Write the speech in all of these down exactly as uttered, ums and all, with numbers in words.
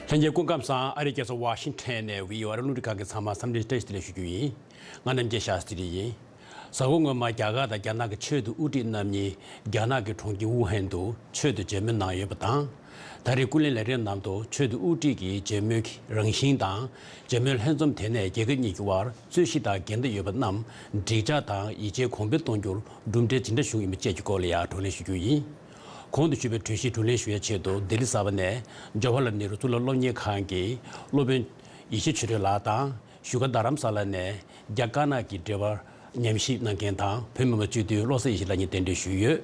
ལྷན་རྒྱས་སྐུ་ཁམས་བཟང་། ཨ་རིའི་རྒྱལ་ས་ཝ་ཤིང་ཊོན་ནས་བྷི་ཨོ་ཨེ་རླུང་འཕྲིན་ཁང་གི་ཚང་མ་འཚམས་འདྲི་བཀྲ་ཤིས་བདེ་ལེགས་ཞུ་རྒྱུ་ཡིན། ང་རྣམ་རྒྱལ་ཤཱ་སྟྲི་ཡིན། གཟའ་འཁོར་སྔོན་མ་རྒྱ་གར་དང་རྒྱ་ནག་གི་ཆོས་དང་དབུ་ཁྲིད་རྣམ་གཉིས་རྒྱ་ནག་གི་གྲོང་ཁྱེར་ཝུ་ཧན་དུ་ཆོས་དང་མཇལ་མོལ་གནང་ཡོད་པ་དང་། ད་རེས་སྐུ་ལས་ལས་རིམ་ནང་དུ་ཆོས་དང་དབུ་ཁྲིད་ཀྱི་མཇལ་མོལ་གྱི་རང་བཞིན་དང་། མཇལ་མོལ་ལྷན་འཛོམས་དེ་ནས་རྒྱལ་ཁབ་གཉིས་ཀྱི་དབར་རྩོད་གཞི་དང་འགལ་ཟླ་ཡོད་པ་རྣམས་འགྲིག་འཇགས་དང་ཡིད་ཆེས་གོང་འཕེལ་གཏོང་རྒྱུར་གྲུབ་འབྲས་ཇི་འདྲ་བྱུང་ཡོད་མེད་བཅས་ཀྱི་སྐོར་ལ་ཡང་བགྲོ་གླེང་ཞུ་རྒྱུ་ཡིན། གོང་དུ་ཞུས་པའི་གྲོས་གཞིའི་བགྲོ་གླེང་ཞུ་ཡའི་ཆེད་དུ་ལྡི་ལི་གསར་པ་ནས་ཇོ་ཧ་ལལ་ནེ་རུ་གཙུག་ལག་སློབ་གཉེར་ཁང་གི་སློབ་དཔོན་ཡེ་ཤེས་ཆོས་སྒྲོན་ལགས་དང་། བཞུགས་སྒར་རྡ་རམ་ས་ལ་ནས་རྒྱ་དཀར་ནག་གི་འབྲེལ་བར་ཉམས་ཞིབ་གནང་མཁན་དང་བོད་མི་མང་སྤྱི་འཐུས་བློ་བཟང་ཡེ་ཤེས་ལགས་གཉིས་གདན་འདྲེན་ཞུས་ཡོད།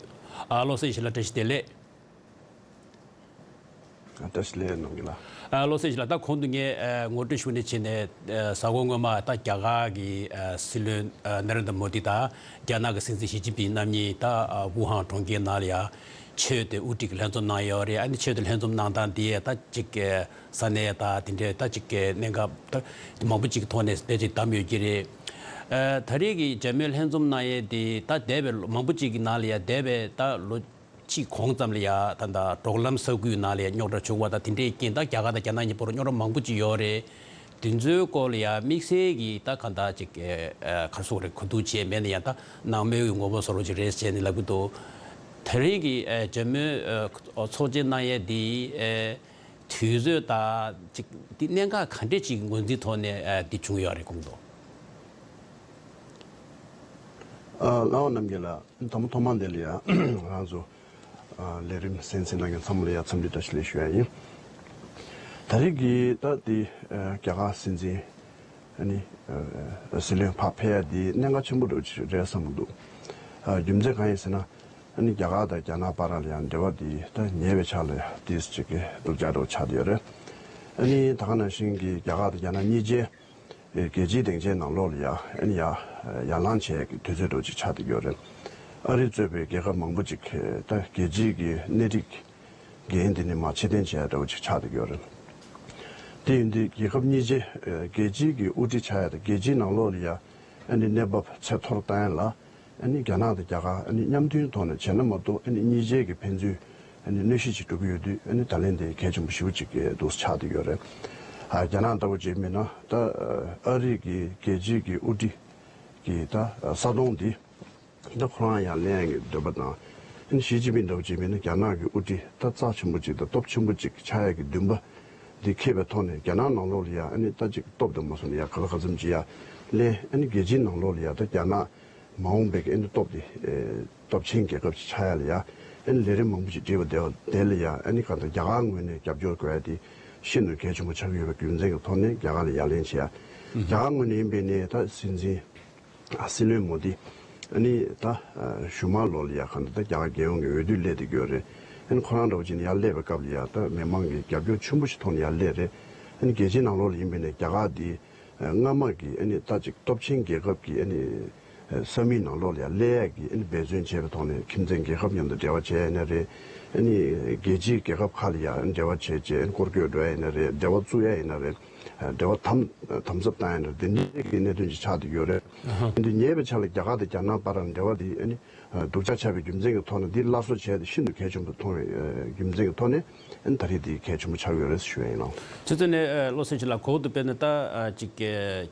ཨ། བློ་བཟང་ཡེ་ཤེས་ལགས་བཀྲ་ཤིས་བདེ་ལེགས། བཀྲ་ཤིས་བདེ་ལེགས་རྣམ་རྒྱལ་ལགས། ཨ། བློ་བཟང་ཡེ་ཤེས་ལགས། ད་གོང་དུ་ངས་ཨ་ངོ་སྤྲོད་ཞུ་ནས་བྱས་ནས། ཨ། གཟའ་འཁོར་སྔོན་མ་ད་རྒྱ་གར་གྱི་ཨ་སྲིད་བློན་ཨ་ནེ་རེན་དྲ་མོ་དི་དང་རྒྱ་ནག་གི་སྲིད་འཛིན་ཞི་ཅིན་ཕིང་རྣམ་གཉིས་ད་ཨ་ཝུ་ཧན་གྲོང་ཁྱེར་ནང་ལ་ཡ་ཆོས་དང་དབུ་ཁྲིད་ཀྱི་ལྷན་འཛོམས་གནང་ཡོད་རེད། ཨ་ནི་ཆོས་དང་ལྷན་འཛོམས་གནང་སྟངས་དེ་ད་ཅིག་ས་གནས་ད་དེ་འདྲའི་ད་ཅིག་གནད་འགག་ད་མང་པོ་ཅིག་གི་ཐོག་ནས་ཕལ་ཆེར་བསྡམས་ཡོད་ཀྱི་རེད། ཨ། ད་རེས་ཀྱི་མཇལ་མོལ་ལྷན་འཛོམས་གནང་ཡས་དེ་ད་འདས་པའི་ལོ་མང་པོ་ཅིག་གི་ནང་ལ་ཡ་འདས་པའི་ད་ལོ་གཅིག་གོང་ཙམ་ལ་ཡ་ད་ད་འབྲོག་ལམ་ས་ཁུལ་ནང་ལ་ཡ་རྙོག་དྲ་བྱུང་བ་དང་། དེ་འདྲའི་རྐྱེན་ད་རྒྱ་གར་དང་རྒྱ་ནག་གཉིས་བར་རྙོག་དྲ་མང་པོ་ཅིག་ཡོད་རེད། དེ་ཚོའི་སྐོར་ལ་ཡ་དམིགས་བསལ་གྱི་ད་གང་ལྟར་ཅིག་ཨ་ག་རེ་ཟེར་དགོས་རེད། གོ་བསྡུར་བྱས་མེད་ན་ཡང་ད་ནང་མོལ་གྱི་ངོ་བོ་བཟོ་འདྲ་ཅིག་རེད་ཟེར་ནས་ལབ་ཀྱི་འདུག་ད་རེས་ཀྱི་ཨ་མཇལ་མོལ་ཨ་ཚོགས་ཆེན་གནང་ཡས་འདི་ཨ་དུས་ཚོད་དང་ཅིག་འདི་གནད་འགག་ག་འདྲས་ཅིག་ངོས་འཛིན་ཐོག་ནས་ཨ་འདི་བྱུང་ཡོད་རེད་དགོངས་འདུག་ཨ། ལགས་འོང་རྣམ་རྒྱལ་ལགས། དང་པོ་ཐོག་མ་འདི་ལ་ཡ་ང་རང་ཚོ་ཨ་ལས་རིམ་གསན་གཟིགས་གནང་མཁན་ཚང་མ་ལ་ཡ་འཚམས་འདྲི་བཀྲ་ཤིས་བདེ་ལེགས་ཞུ་ཡ་ཡིན། ད་རེས་ཀྱི་ད་འདི་ཨ་རྒྱ་གར་སྲིད་འཛིན་ཨ་ནི་ཨ་སྲིད་བློན་ཕར་ཕེབས་ཡ་འདི་གནད་འགག་ཆེན་པོ་འདྲ་བོ་ཅིག་རེད་བསམ་གྱི་འདུག་ཨ་རྒྱུ་མཚན་གང་ཡིན་ཟེར་ན། ཨ་ནི་རྒྱ་གར་དང་རྒྱ་ནག་བར་ལ་ཡང་འབྲེལ་བ་འདི་ད་ཉེ་བའི་ཆར་ལ་ཡང་ཏོག་ཙམ་ཅིག་གི་སྡུག་ཅག་འདྲ་བོ་ཆགས་བསྡད་ཡོད་རེད། ཨ་ནི་ད་ག་ནང་བཞིན་གྱི་རྒྱ་གར་དང་རྒྱ་ནག་གཉིས་ཆའི་རྒྱལ་སྤྱིའི་སྡིངས་ཆའི་ནང་ལོགས་ལ་ཡང་ཨ་ནི་ཡང་ཡར་ལངས་བྱས་ཀྱི་དུས་ཚོད་འདྲ་བོ་ཅིག་ཆགས་བསྡད་ཡོད་རེད། ཨ་རི་གཙོས་པའི་རྒྱལ་ཁབ་མང་པོ་ཅིག་གིས་ད་རྒྱལ་སྤྱིའི་གི་སྣེ་ཁྲིད་འགན་འདི་ནི་མར་ཕྱིར་འཐེན་བྱས་འདྲ་བོ་ཅིག་ཆགས་བསྡད་ཡོད་རེད། དེ་ཡིན་དུས་རྒྱལ་ཁབ་གཉིས་ཆའི་རྒྱལ་སྤྱིའི་གི་དབུ་ཁྲིད་ཆགས་ཡ་དང་རྒྱལ་སྤྱིའི་ནང་ལོགས་ལ་ཡང་ཨ་ནི་གནས་བབ་ཚད་མཐོར་བཏང་ཡ་ལ། ཨ་ནི་རྒྱ་ནག་དང་རྒྱ་གར་ཨ་ནི་མཉམ་མཐུན་ཐོག་ནས་བྱས་ན་མ་གཏོགས་ཨ་ནི་གཉིས་ཆའི་གི་ཕན་ཚུན་ཨ་ནི་གནོད་གཞི་ཅིག་འགྲོ་གི་ཡོད་དུས། ཨ་ནི་ད་ལན་དེ་གལ་ཆེན་པོ་ཞེ་པོ་ཅིག་འདུག་ཆགས་བསྡད་ཡོད་རེད། ཨ་རྒྱ་ནག་ལྟ་བུ་བྱས་མིན་ན་ད་ཨ་རི་གི་རྒྱལ་སྤྱིའི་གི་དབུ་ཁྲིད་ཀྱི་ད་ས་དོང་འདི་ད་ཁོ་རང་ཡར་ལེན་ཡ་གི་འདོད་པ་དང་། ཨ་ནི་ཞི་ཅིན་ཕིང་ལྟ་བུ་བྱས་མིན་ན་རྒྱ་ནག་གི་དབུ་ཁྲིད་ད་རྩ་ཆེན་པོ་ཅིག་དང་སྟོབས་ཆེན་པོ་ཅིག་ཆགས་ཡ་གི་འདུན་པ་འདི་འཁྱེར་བའི་ཐོག་ནས་རྒྱ་ནག་ནང་ལོགས་ལ་ཡ་ཨ་ནི་ད་ཅིག་སྟོབས་དང་མ་སོང་ན་ཡ་ག་ལ་ག་ཙམ་ཅིག་ཡར་ལེན། ཨ་ནི་རྒྱལ་སྤྱིའི་ནང་ལོགས་ལ་ཡ་ད་རྒྱ་ནག་མ་འོངས་པའི་ཨ་ནི་སྟོབས་དེ་ཨེ་སྟོབས་ཆེན་རྒྱལ་ཁབ་ཅིག་ཆགས་ཡ་ལ་ཡ་ཨ་ནི་ལས་རིམ་མང་པོ་ཞིག་བསྒྲིགས་པ་དེ་བ་དེ་ལ་ཡ་ཨ་ནི་གང་ལྟར་རྒྱ་གར་ངོས་ནས་རྒྱབ་སྐྱོར་དགོས་ཡ་དེ་ཤིན་ཏུ་གལ་ཆེན་པོ་ཆགས་ཀྱི་ཡོད་པའི་རྒྱུ་མཚན་གྱི་ཐོག་ནས་རྒྱ་གར་ལ་ཡ་ལན་བྱེད་ཡ། རྒྱ་གར་ངོས་ནས་ཡིན་པའི་ནས་ད་སྲིད་འཛིན་ཨ་སྲིད་བློན་མོ་དི་ཨ་ནི་ད་ཨ་ཞུ་མ་ལོ་ལ་ཡ་གང་ལྟར་ད་རྒྱ་གར་རྒྱལ་ཡོངས་ཀྱི་འོས་བསྡུ་སླེབས་བསྡད་ཀྱི་ཡོད་རེད། ཨ་ནི་ཁོ་རང་འདྲ་བོ་ཅིག་ནས་ཡར་སླེབས་པའི་སྐབས་ལ་ཡ་ད་མི་མང་གི་རྒྱབ་སྐྱོར་ཆེན་པོ་ཞིག་ཐོག་ནས་ཡར་སླེབས་རེད། ཨ་ནི་རྒྱལ་སྤྱིའི་ནང་ལོགས་ལ་ཡིན་པའི་ནས་རྒྱ་གར་དེ། སྔ་མ་གི་ཨ་ནི་ད་ཅིག་སྟོབས་ཆེན་རྒྱལ་ཁབ་ཀྱི་ཨ་ནི་ས་མིག་ནང་ལོགས་ལ་ཡ་སླེབས་ཡ་གི་ཨ་ནི་འབད་བརྩོན་བྱས་པའི་ཐོག་ནས་ཁྱིམ་མཚེས་རྒྱལ་ཁབ་མཉམ་དུ་འབྲེལ་བ་བྱས་ཡིན་ན་རེད། ཨ་ནི་རྒྱལ་སྤྱིའི་རྒྱལ་ཁབ་ཁག་ལ་ཡ་འབྲེལ་བ་བྱས་བྱས་ཨ་ནི་སྐོར་སྐྱོད་འགྲོ་ཡ་ཡིན་ན་རེད། འབྲེལ་བ་བཙུགས་ཡ་ཡིན་ན་རེད། འབྲེལ་བ་དམ་དམ་ཟབ་བཏང་ཡ་ཡིན་ན་རེད། དེ་འདྲའི་གི་གནད་དོན་ཅིག་ཆགས་བསྡད་ཡོད་རེད། ཨ་ཧ། འདི་ཉེ་བའི་ཆར་ལ་རྒྱ་གར་དང་རྒྱ་ནག་བར་ལ་འབྲེལ་བ་འདི་ཨ་ནི་སྡུག་ཅག་ཆགས་པའི་རྒྱུ་མཚན་གྱི་ཐོག་ནས་འདི་སླར་གསོ་བྱས་ཏེ་ཤིན་ཏུ་གལ་ཆེན་པོ་མཐོང་བའི་ཨ་རྒྱུ་མཚན་གྱི་ཐོག་ནས་ཨ་ནི་ད་རེས་འདི་གལ་ཆེན་པོ་ཆགས་ཡོད་རེད་ཞུ་ཡ་ཡིན་ལགས། ཚེ་བཙོན་ནས་ཨ་བློ་སེང་ཆོས་ལགས། གོང་དུ་དཔེར་ན་ད་ཨ་ཅིག་ཨ་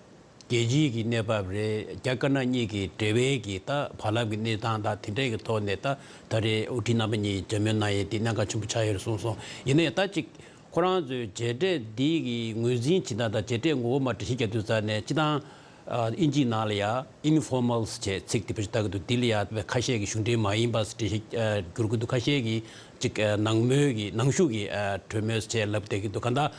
རྒྱལ་སྤྱིའི་གི་གནས་བབ་རེད། རྒྱ་དཀར་ནག་གཉིས་ཀྱི་འབྲེལ་བའི་གི་ད་བར་ལམ་གྱི་གནས་སྟངས་དང་དེ་འདྲའི་གི་ཐོག་ནས་ད་ད་རེས་དབུ་ཁྲིད་རྣམ་པ་གཉིས་མཇལ་མོལ་གནང་ཡས་འདི་གནད་འགག་ཆེན་པོ་ཆགས་ཡོད་རེད་གསུངས་སོང་། ཡིན་ན་ཡང་ད་ཅིག་ཁོ་རང་ཚོའི་མཇལ་འཕྲད་འདི་གི་ངོས་འཛིན་བྱེད་སྟངས་དང་མཇལ་འཕྲད་ངོ་བོ་མར་འགྲེལ་བཤད་རྒྱག་དུས་ཙང་ནས་སྤྱིར་བཏང་ཨ་དབྱིན་ཇིའི་ནང་ལ་ཡ་ཨིན་ཕོར་མལ་ཟེར་ཚིག་དེ་བེད་སྤྱོད་བཏང་གི་འདུག་འདི་ལ་ཡ་ཁ་ཤས་ཀྱིས་གཞུང་འབྲེལ་མ་ཡིན་པ་ཟེར་འགྲེལ་བཤད་ཨ་བསྒྱུར་གྱི་འདུག་ཁ་ཤས་ཀྱིས་ཅིག་ཨ་ནང་མོལ་གྱི་ནང་ཞུགས་ཀྱི་ཨ་གྲོས་མོལ་ཟེར་ལབ་བསྡད་ཀྱི་འདུག་གང་ལྟར་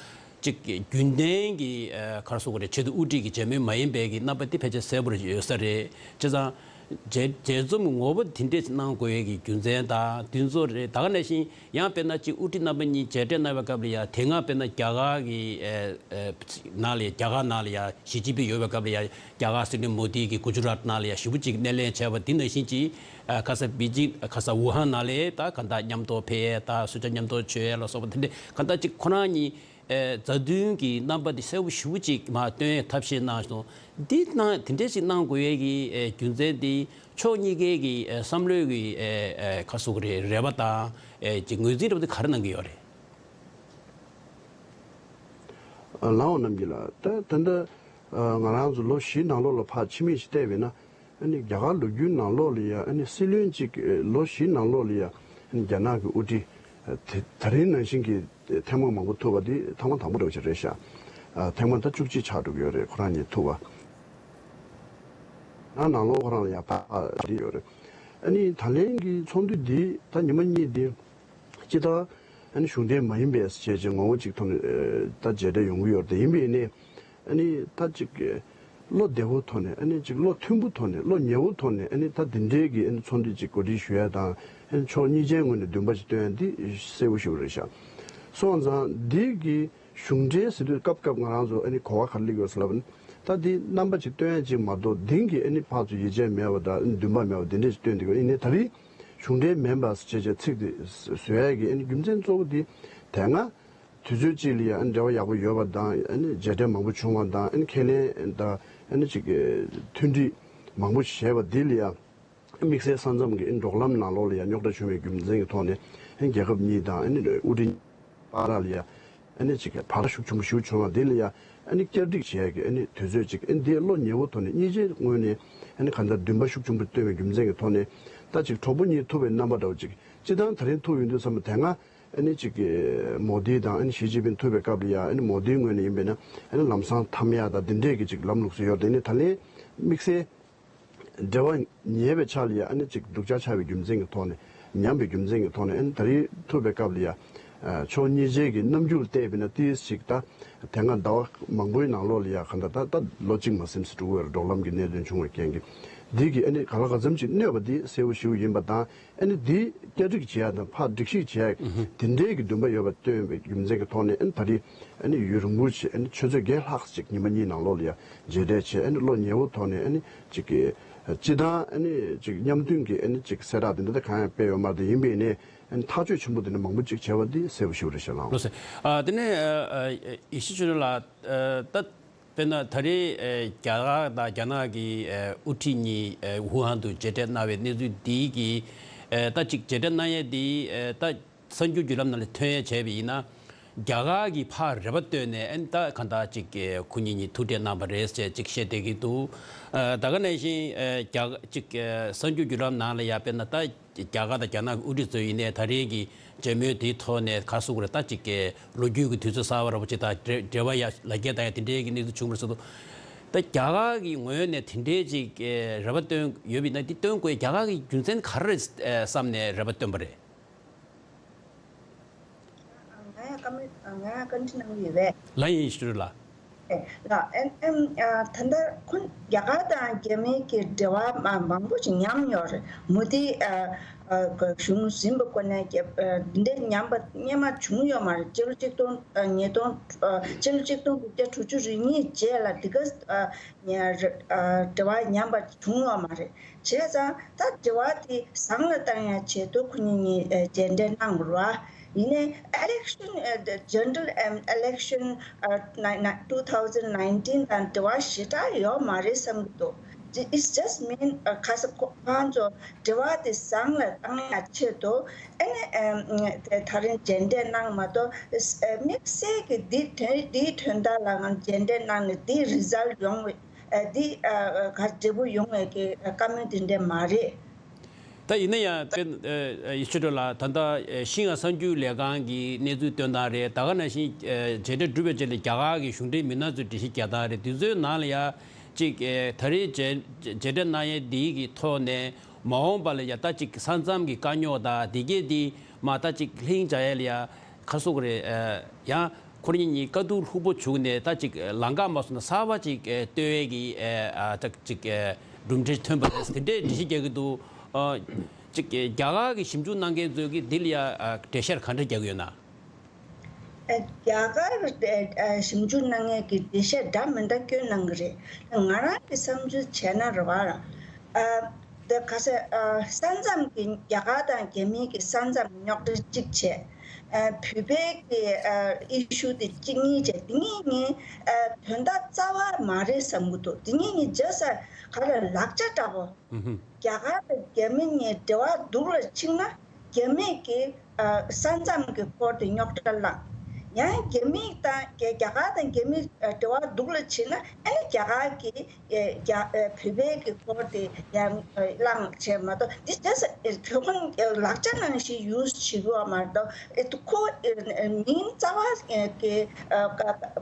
ཅིག་རྒྱུན་ལྡན་གྱི་ཨ་ག་རེ་ཟེར་དགོས་རེད། ཆེས་མཐོའི་དབུ་ཁྲིད་ཀྱི་མཇལ་མོལ་མ་ཡིན་པའི་གི་རྣམ་པ་དེ་ཕལ་ཆེར་གསལ་པོ་ཡོད་ས་རེད། བྱས་ཙང་མཇལ་མཇལ་འཛོམས་ངོ་བོ་དེ་འདྲས་གནང་དགོས་ཡས་ཀྱི་རྒྱུ་མཚན་དང་དེ་ཚོ་རེད། ད་ག་ནང་བཞིན་ཡང་དཔེར་ན་ཅིག་དབུ་ཁྲིད་རྣམ་པ་གཉིས་མཇལ་འཕྲད་གནང་བའི་སྐབས་ལ་ཡ་དེ་སྔ་དཔེར་ན་རྒྱ་གར་གྱི་ཨེ་ཨེ་ནང་ལ་ཡ་རྒྱ་གར་ནང་ལ་ཡ་ཞི་ཅིན་ཕིང་ཡོད་པའི་སྐབས་ལ་ཡ་རྒྱ་གར་སྲིད་བློན་མོ་དི་གིས་གུ་ཇུ་རཱཏ་ནང་ལ་ཡ་ཞེ་པོ་ཅིག་སྣེ་ལེན་བྱས་པ་འདི་ནང་བཞིན་ཅིག་ཨ་ཁ་ས་པེ་ཅིང་ཁ་ས་ཝུ་ཧན་ནང་ལ་ད་གང་ལྟར་མཉམ་དུ་ཕེབས་ཡས་ད་གསོལ་ཇ་མཉམ་དུ་མཆོད་ཡས་ལ་སོགས་པ་དེ་འདྲས་གང་ལྟར་ཅིག་ཁོ་རང་གཉིས་ཨེ་མཛའ་མཐུན་གྱི་རྣམ་པ་འདི་གསལ་པོ་ཞེ་པོ་ཅིག་མར་སྟོན་ཡས་ཐབས་ཤེས་གནང་སོང་། འདི་གནང་དེ་འདྲས་ཅིག་གནང་དགོས་ཡས་ཀྱི་ཨེ་རྒྱུ་མཚན་འདི་ཕྱོགས་གཉིས་ཀའི་གི་ཨེ་བསམ་བློའི་གི་ཨེ་ཨེ་ག་རེ་ཟེར་དགོས་རེད། རེ་བ་དང་ཨེ་ཅིག་ངོས་འཛིན་འདྲ་པོ་འདི་ག་རེ་གནང་གི་ཡོད་རེད། ལའོ་རྣམ་རྒྱལ་ལགས། ད་ད་ལྟ་ང་རང་ཚོ་ལོ་བཞི་ནང་ལོགས་ལ་ཕར་ཕྱི་མིག་ཅིག་བལྟས་པས་ན། ཨ་ནི་རྒྱ་གར་ལོ་རྒྱུས་ནང་ལོགས་ལ་ཡ་ཨ་ནི་སྲིད་བློན་གཅིག་ལོ་བཞི་ནང་ལོགས་ལ་ཡ་ཨ་ནི་རྒྱ་ནག་གི་དབུ་ཁྲིད་དེ་ད་རིང་ནང་བཞིན་གྱི་ཐེངས་མ་མང་པོ་ཐུག་པ་འདི་ཐེངས་མ་དང་པོ་འདྲ་བོ་ཞིག་རེད་ཤག་ཨ། ཐེངས་མ་ད་བཅུ་གཅིག་ཆགས་འགྲོ་གི་ཡོད་རེད། ཁོ་རང་གཉིས་ཐུག་པ། ནང་ནང་ལོགས་ཁོ་རང་ལ་ཡ་ཕར་འདི་ཡོད་རེད། ཨ་ནི་ད་ལན་གྱི་ཚོགས་འདུ་འདི་ད་ཉི་མ་གཉིས་འདི་སྤྱི་བཏང་ཨ་ནི་གཞུང་འབྲེལ་མ་ཡིན་པའི་བྱས་རྗེས་ངོ་བོ་གཅིག་ཐོག་ནས་ད་མཇལ་འཕྲད་ཡོང་གི་ཡོད་རེད། ཡིན་པས་ནས་ཨ་ནི་ད་ཅིག་བློ་བདེ་བོ་ཐོག་ནས་ཨ་ནི་ཅིག་བློ་མཐུན་པོ་ཐོག་ནས་བློ་ཉེ་བོ་ཐོག་ནས་ཨ་ནི་ད་འདི་འདྲའི་གི་ཨ་ནི་ཚོགས་འདུ་ཅིག་གོ་སྒྲིག་ཞུ་ཡ་དང་ཨ་ནི་ཕྱོགས་གཉིས་ཆའི་ངོས་ནས་འདུན་པ་ཅིག་སྟོན་ཡ་འདི་གསལ་བོ་ཞེ་པོ་རེད་ཤག་སོང་ཙང་འདི་གི་གཞུང་འབྲེལ་ཟེར་དུས་སྐབས་སྐབས་ང་རང་ཚོ་ཨ་ནི་གོ་བ་ག་རེ་སླེབས་ཡོད་ཟེར་ལབ་ན། ད་འདི་རྣམ་པ་ཅིག་སྟོན་ཡ་ཅིག་མ་གཏོགས་འདིང་གི་ཨ་ནི་ཕར་ཚུར་ཡིད་ཆེས་མེད་པ་དང་ཨ་ནི་འདུན་པ་མེད་པ་འདི་འདྲས་ཅིག་སྟོན་འདུག་ཡིན་ནའི་ད་རེས་གཞུང་འབྲེལ་མིན་པ་ཟེར་བྱས་བྱས་ཚིག་དེ་བཟོ་ཡ་གི་ཨ་ནི་རྒྱུ་མཚན་གཙོ་བོ་འདི་དེ་སྔ་དུས་ཚོད་ཅིག་ལ་ཡ་ཨ་ནི་འབྲེལ་བ་ཡག་པོ་ཡོད་པ་དང་ཨ་ནི་མཇལ་འཕྲད་མང་པོ་བྱུང་བ་དང་ཨ་ནི་ཁས་ལེན་དང་ཨ་ནི་ཅིག་མཐུན་སྒྲིལ་མང་པོ་བྱས་པ་འདི་ལ་ཡ། དམིགས་བསལ་ས་མཚམས་ཀྱི་འབྲོག་ལམ་ནང་ལོགས་ལ་ཡང་རྙོག་དྲ་བྱུང་བའི་རྒྱུ་མཚན་གྱི་ཐོག་ནས་རྒྱལ་ཁབ་གཉིས་དང་དབུ་ཁྲིད་བར་ལ་ཡང་ཅིག་བར་ཐག་ཤུགས་ཆེན་པོ་ཞིག་བྱུང་བ་འདི་ལ་ཡང་བསྐྱར་སྒྲིག་བྱེད་ཡག་གི་དུས་ཚོད་ཅིག་འདི་བློ་ཉེ་བོ་ཐོག་ནས་གཉིས་ཆའི་ངོས་ནས་གང་ལྟར་འདུན་པ་ཤུགས་ཆེན་པོ་བཏོན་པའི་རྒྱུ་མཚན་གྱི་ཐོག་ནས་ད་ཅིག་གྲོགས་པོ་གཉིས་ཐུག་པའི་རྣམ་པ་འདྲ་བོ་ཅིག་སྤྱིར་བཏང་ད་རིང་ཐུག་ཡོང་དུས་ཙམ་པ་དེ་སྔ་ཨ་ནི་ཅིག་གི་མོ་དི་དང་ཨ་ནི་ཞི་ཅིན་ཕིན་ཐུག་པའི་སྐབས་ལ་ཡང་ཨ་ནི་མོ་དིའི་ངོས་ནས་ཡིན་པས་ན་ཨ་ནི་ལམ་སང་འཐམ་ཡག་དང་འདི་འདྲས་ཀྱི་ཅིག་ལམ་ལུགས་སུ་ཡོད་དེ་ནི་ད་ལན་དམིགས་བསལ་འབྲེལ་བ་ཉེ་བའི་ཆ་ལ་ཡང་ཨ་ནི་ཅིག་སྡུག་ཅག་ཆགས་པའི་རྒྱུ་མཚན་གྱི་ཐོག་ནས་ཉམས་པའི་རྒྱུ་མཚན་གྱི་ཐོག་ནས་ཨ་ནི་ད་རེས་ཐུག་པའི་སྐབས་ལ་ཡང་ཕྱོགས་གཉིས་ཆའི་གི་རྣམ་འགྱུར་བལྟས་པས་ན་ཏིས་ཅིག་ད་དེ་སྔ་ཟླ་བ་མང་པོའི་ནང་ལོགས་ལ་ཡང་གང་ལྟར་ད་ད་ལོ་གཅིག་མ་ཟིན་ཙམ་འགྲོ་གི་ཡོད་རེད། འབྲོག་ལམ་གྱི་གནད་དོན་བྱུང་བའི་རྐྱེན་གྱིས་འདི་གི་ཨ་ནི་ག་ལ་ག་ཙམ་ཅིག་གནོད་པ་འདི་གསལ་པོ་ཞེ་པོ་ཡིན་པ་དང་། ཨ་ནི་འདི་བསྐྱར་སྒྲིག་བྱེད་ཡག་དང་ཕར་སྒྲིག་གཞི་བྱེད་ཡག་དེ་འདྲའི་གི་འདུན་པ་ཡོད་པ་སྟོན་པའི་རྒྱུ་མཚན་གྱི་ཐོག་ནས་ཨ་ནི་ད་རེས་ཨ་ནི་ཡུན་རིང་པོ་ཞིག་ཨ་ནི་ཆུ་ཚོད་བརྒྱད་ལྷག་ཅིག་ཉི་མ་གཉིས་ནང་ལོགས་ལ་ཡང་མཇལ་འཕྲད་བྱས་ཨ་ནི་བློ་ཉེ་བོ་ཐོག་ནས་ཨ་ནི་ཅིག་གི་སྤྱི་བཏང་ཨ་ནི་ཅིག་མཉམ་མཐུན་གྱི་ཨ་ནི་ཅིག་གསལ་བསྒྲགས་དེ་འདྲ་ད་གང་ཡང་སྤེལ་ཡོད་མ་རེད། ཡིན་པས་ནས་ཨ་ནི་ཐག་གཅོད་ཆེན་པོ་དེ་འདྲ་མང་པོ་ཅིག་བྱས་པ་འདི་གསལ་པོ་ཞེ་པོ་རེད་ཤག་ལགས། ལགས་སོ། ཨ་དེ་ནས་ཨ་ཨ་ཡེ་ཤེས་ཆོས་སྒྲོན་ལགས། ཨ་ད་དཔེར་ན་ད་རེས་ཨ་རྒྱ་གར་དང་རྒྱ་ནག་གི་ཨ་དབུ་ཁྲིད་གཉིས་ཨ་ཝུ་ཧན་དུ་མཇལ་འཕྲད་གནང་བའི་གནས་ཚུལ་འདི་གི་ཨ་ད་ཅིག་མཇལ་འཕྲད་གནང་ཡས་འདི་ཨ་ད་གསར་འགྱུར་བརྒྱུད་ལམ་ནང་ལ་ཐོན་ཡས་བྱས་པ་ཡིན་ན། རྒྱ་གར་གྱིས་ཕར་རེ་བ་བཏོན་ནས་ཨ་ནི་ད་གང་ལྟར་ཅིག་ཨ་ཁོ་གཉིས་གཉིས་ཐུག་འཕྲད་གནང་བ་རེད་ཅེས་ཅིག་བཤད་བསྡད་ཀྱི་འདུག་ཨ་ད་ག་ནང་བཞིན་ཨ་རྒྱ་ཅིག་ཨ་གསར་འགྱུར་བརྒྱུད་ལམ་ནང་ལ་ཡ་དཔེར་ན་ད། རྒྱ་གར་དང་རྒྱ་ནག་གི་དབུ་ཁྲིད་ཚོ་ཡིན་ནའི་ད་རེས་ཀྱི་མཇལ་མོལ་དེའི་ཐོག་ནས་ག་རེ་ཟེར་དགོས་རེད། ད་ཅིག་གི་ལོ་རྒྱུས་ཀྱི་དུས་ཚོད་གསར་པ་འདྲ་པོ་ཅིག་དང་འབྲེལ་འབྲེལ་བ་ཡ་ལ་རྒྱ་དང་ཡ་དེ་འདྲའི་གི་གནས་ཚུལ་བྱུང་བ་རེད་ཟེར་འདུག་ད་རྒྱ་གར་གྱི་ངོས་ནས་དེ་འདྲའི་ཅིག་གི་རེ་བ་བཏོན་ཡོད་པ་ཡིན་ན་དེ་བཏོན་དགོས་རྒྱ་གར་གྱི་རྒྱུ་མཚན་ག་རེ་རེད་བསམ་ནས་རེ་བ་བཏོན་པ་རེད། ང་ཡང་བཀའ་མོལ་ང་ཡང་བཀའ་འདྲི་གནང་གི་ཡོད་པས། ལགས་ཡིན་ཞུ་རོགས་ལ། ལགས་ཨེམ་ཨེམ་ཨ་ད་ལྟ་ཁོ་རྒྱ་གར་དང་རྒྱ་མིའི་གི་འབྲེལ་བ་མ་མང་པོ་ཞིག་ཉམས་ཡོད་རེད། མོ་དི་ཨ་ཨ་གཞུང་ཟིན་པའི་སྐོར་ནས་རྒྱ་ཨ་འདི་འདྲའི་ཉམས་པ་སྔོན་མ་བྱུང་ཡོད་མ་རེད། སྤྱི་ལོ་གཅིག་སྟོང་ཨ་ཉིས་སྟོང་ཨ་སྤྱི་ལོ་གཅིག་སྟོང་དགུ་བརྒྱ་དྲུག་ཅུ་རེ་གཉིས་རྗེས་ལ་འདི་ག་ཨ་ཉ་རེ་ཨ་འབྲེལ་བ་ཉམས་པ་བྱུང་ཡོད་མ་རེད། བྱས་ཙང་ད་འབྲེལ་བ་དེ་བཟང་ལ་བཏང་ཡ་ཆེད་དུ་ཁོ་གཉིས་གཉིས་ཨ་མཇལ་འཕྲད་གནང་དགོས་རེད་བ། ཡིན་ནའི་election ཨ་the general um, election ཨ་ནི་ནི་two thousand nineteen དང་འབྲེལ་བ་ཞེ་དྲག་ཡོད་མ་རེད་བསམ་གྱི་འདུག It's just mean ཨ་ཁ་ས་ཁོ་ཁོང་ཚོ་འབྲེལ་བ་དེ་བཟང་ལ་བཏང་ཡ་ཆེད་དུ་ཨ་ནི་ཨ་དེ་ད་རིང་མཇལ་འཕྲད་གནང་མ་གཏོགས་ཨ་དམིགས་བསལ་གྱི་འདི་དོན་འདིའི་དོན་དག་ལ་ང་མཇལ་འཕྲད་གནང་ནས་འདིའི་result ཡོང་བའི་ཨ་འདི་ཨ་ག་འབྲས་བུ་ཡོང་བའི་གི་བཀའ་མོལ་དེ་འདྲ་མ་རེད། ད་ཡིན་ན་ཡང་དཔེ་ཨ་ཡེ་ཤེས་སྒྲོལ་ལགས། ད་ལྟ་ཨ་ཤིན་ཧྭ་གསར་འགྱུར་ལས་ཁང་གི་གནས་ཚུལ་སྟོན་སྟངས་རེད། ད་ག་ནང་བཞིན་ཨ་མཇལ་འཕྲད་གྲུབ་པའི་རྗེས་ལ་རྒྱ་གར་གྱི་གཞུང་འབྲེལ་མི་སྣ་ཚོས་འགྲེལ་བཤད་རྒྱག་སྟངས་རེད། དེ་ཚོའི་ནང་ལ་ཡང་ཅིག་ཨ་ད་རེས་མཇལ་མཇལ་འཕྲད་གནང་ཡས་འདི་གི་ཐོག་ནས་མ་འོངས་པ་ལ་ཡང་ད་ཅིག་ས་མཚམས་ཀྱི་དཀའ་རྙོག་དང་དེ་གས་འདི་མ་ད་ཅིག་ལྷིང་འཇགས་ཡས་ལ་ཡང་། ག་རེ་ཟེར་དགོས་རེད། ཨ་ཡང་ཁོ་རང་གཉིས་དཀའ་སྡུག་ལྷུག་པོ་བྱུང་ནས་ད་ཅིག་ལམ་ཁ་མ་སོང་ན་གསར་པ་ཅིག་ཨ་གཏོད་ཡས་ཀྱི་ཨ་ད་ཅིག་ཨ་གྲུབ་འབྲས་ཐོན་པ་རེད་ཟེར་དེ་འདྲའི་འགྲེལ་བཤད་རྒྱག་གི་འདུག་ཨ་ཅིག་རྒྱ་གར་གྱི་ཞིབ་འཇུག་གནང་མཁན་ཚོས་ཀྱིས་འདི་ལ་ཡ་ཨ་འགྲེལ་བཤད་ག་འདྲ་རྒྱག་གི་ཡོད་ན། ཨ་རྒྱ་གར་ཨ་ཞིབ་འཇུག་གནང་མཁན་གྱིས་འགྲེལ་བཤད་འདྲ་མི་འདྲ་སྐྱོན་གནང་གི་རེད། ང་རང་གི་བསམ་ཚུལ་བྱས་ན་རེད་བ། ཨ་ད་ག་ས་ཨ་ས་མཚམས་ཀྱི་རྒྱ་གར་དང་རྒྱ་མིའི་གི་ས་མཚམས་རྙོག་དྲ་གཅིག་བྱས། ཨ་བོད་པའི་གི་ཨ་issue་དེ་གཅིག་གཉིས་བྱས། དེ་གཉིས་གཉིས་ཨ་དོན་དག་རྩ་བ་མ་རེད་བསམ་གྱི་འདུག་དེ་གཉིས་གཉིས་just་ག་རེ་ལག་ཆ་འདྲ་པོ། ཨུ་ཧུམ། རྒྱ་གར་དང་རྒྱ་མི་གཉིས་འབྲེལ་བ་སྡུག་ལ་ཕྱིན་ན་རྒྱ་མི་གི་ཨ་ས་མཚམས་ཀྱི་སྐོར་དེ་རྙོག་དྲ་བསླངས། ཡང་རྒྱ་མི་དང་རྒྱ་རྒྱ་གར་དང་རྒྱ་མི་འབྲེལ་བ་སྡུག་ལ་ཕྱིན་ན་ཨ་ནི་རྒྱ་གར་གྱི་རྒྱ་བོད་པའི་གི་སྐོར་དེ་ཡང་བླངས་བྱས་མ་གཏོགས། འདི་just བོད་ཁོང་ལག་ཆ་ནང་བཞིན་ཡུ་སི་བྱེད་དགོས་པ་མ་གཏོགས། ཁོ་མིང་རྩ་བ་གི་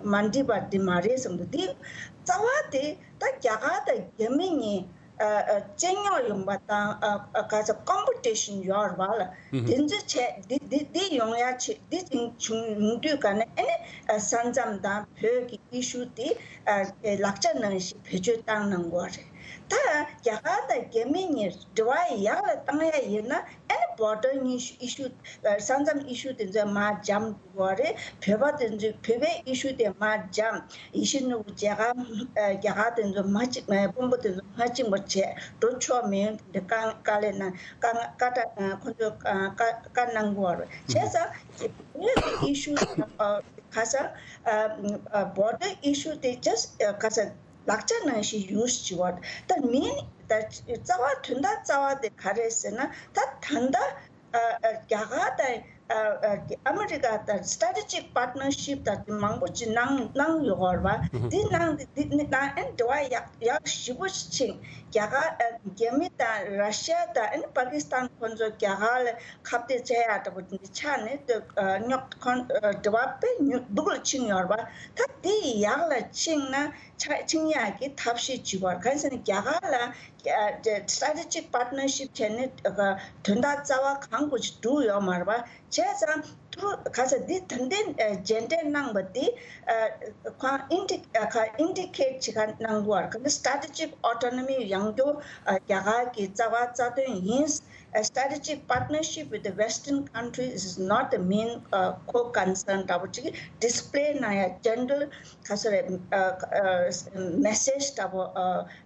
མ་འགྲིག་པ་འདི་མ་རེད་བསམ་འདུག་འདི་རྩ་བ་དེ་ད་རྒྱ་གར་དང་རྒྱ་མི་གཉིས་ཨ་ཨ་སྤྱི་སྙོག་ཡོང་པ་དང་། ཨ་ཨ་ག་ཚོད་ཀོམ་པི་ཊི་ཤན་ཡོད་རེད་བ་ལ། ཨུ་ཧུ། དེ་ཚོ་བྱས་འདི་འདི་འདི་ཡོང་ཡ་ཆེད། འདི་ཅིག་བྱུང་ཡོང་དུས་ག་ནས་ཨ་ནི་ཨ་ས་མཚམས་དང་བོད་ཀྱི་ཨི་ཤུ་དེ་ཨ་ཨ་ལག་ཆ་ནང་བཞིན་བེད་སྤྱོད་བཏང་གནང་དགོས་རེད། ད་རྒྱ་གར་དང་རྒྱ་མི་གཉིས་འབྲེལ་བ་ཡག་ལ་བཏང་ཡ་ཡིན་ན་ཨ་ནི་བོར་ཌར་གཉིས་ཨི་ཤུ་ཨ་ས་མཚམས་ཨི་ཤུ་དེ་ཚོ་མར་འཇམ་དགོས་རེད། བོད་པ་དེ་ཚོས་བོད་པའི་ཨི་ཤུ་དེ་མར་འཇམ། ཡིད་བཞིན་ནོར་བུ་མཇལ་ཁ་རྒྱ་གར་དེ་ཚོ་མ་གཅིག་དཔོན་པོ་དེ་ཚོ་མ་གཅིག་པར་བྱས་འགྲོ་ཆོག་མིན་དེ་དཀའ་དཀའ་ལས་གནང་། དཀའ་དཀའ་དྲག་ཁོ་ཚོས་དཀའ་དཀའ་གནང་དགོས་རེད། བྱས་ཙང་བོད་ཀྱི་ཨི་ཤུ་ཁ་སང་བོར་ཌར་ཨི་ཤུ་དེ་just ཁ་སང་ལག་ཆ་ནང་བཞིན་ཡུ་སི་བྱེད་པ་ད་མིན། ད་རྩ་བ་དོན་དག་རྩ་བ་དེ་ག་རེད་ཟེར་ན་ད་ད་ལྟ་ཨ་ཨ་རྒྱ་གར་དང་ཨ་ཨ་ཨ་མི་རི་ཀ་དང་སི་ཊེ་ཊེ་ཇིག་པཱར་ཊི་ནར་ཤིབ་དང་དེ་མང་པོ་ཅིག་གནང་གནང་ཡོད་རེད་བ། ཨུ་ཧུ། དེ་གནང་དེ་དེ་ནི་གནང་ཨན་འབྲེལ་བ་ཡག་ཡག་ཞེ་པོ་ཅིག་ཕྱིན། རྒྱ་གར་ཨ་རྒྱ་མི་དང་ར་ཤི་ཡ་དང་ཨན་པ་ཀི་སི་ཐན་ཁོ་ཚོ་རྒྱ་གར་ལ་ཁ་གཏད་བྱེད་ཡག་འདྲ་པོ་དེ་འདྲ་ཆགས་ནས་དེ་ཨ་རྙོག་ཁོང་ཨ་འབྲེལ་བ་དཔེ་ཉུང་སྡུག་ལ་ཕྱིན་ཡོད་རེད་བ། ད་དེ་ཡག་ལ་ཕྱིན་ན་ཆ་ཕྱིན་ཡག་གི་ཐབས་ཤེས་བྱེད་དགོས་རེད། གང་ཡིན་ཟེར་ན་རྒྱ་གར་ལ་སི་ཊེ་ཊེ་ཇིག་པཱར་ཊི་ནར་ཤིབ་བྱས་ནས་དོན་དག་རྩ་བ་གང་དགོས་ཅིག་འགྲུབ་ཡོད་མ་རེད་པ། བྱས་ཙང་ཐུ་ག་ས་འདི་ད་ལྟའི་མཇལ་འཕྲད་གནང་བ་འདི་ཁོང་ཨིན་ཌི་ཁ་ཨིན་ཌི་ཀེ་ཊི་བྱེད་ག་གནང་དགོས་པ་རེད། ག་ནི་སི་ཊེ་ཊེ་ཇིག་ཨོ་ཊོ་ནོ་མི་ཡོང་རྒྱུ་རྒྱ་གར་གྱི་རྩ་བ་རྩ་དོན་ཡིན། Strategic partnership with the Western countries is not the main core concern འདྲ་པོ་ཅིག་ཌིས་པི་ལེ་གནང་ཡ། ཇེ་ནེ་རལ་ག་ས་རེད། མེ་སེ་ཇི་འདྲ་པོ་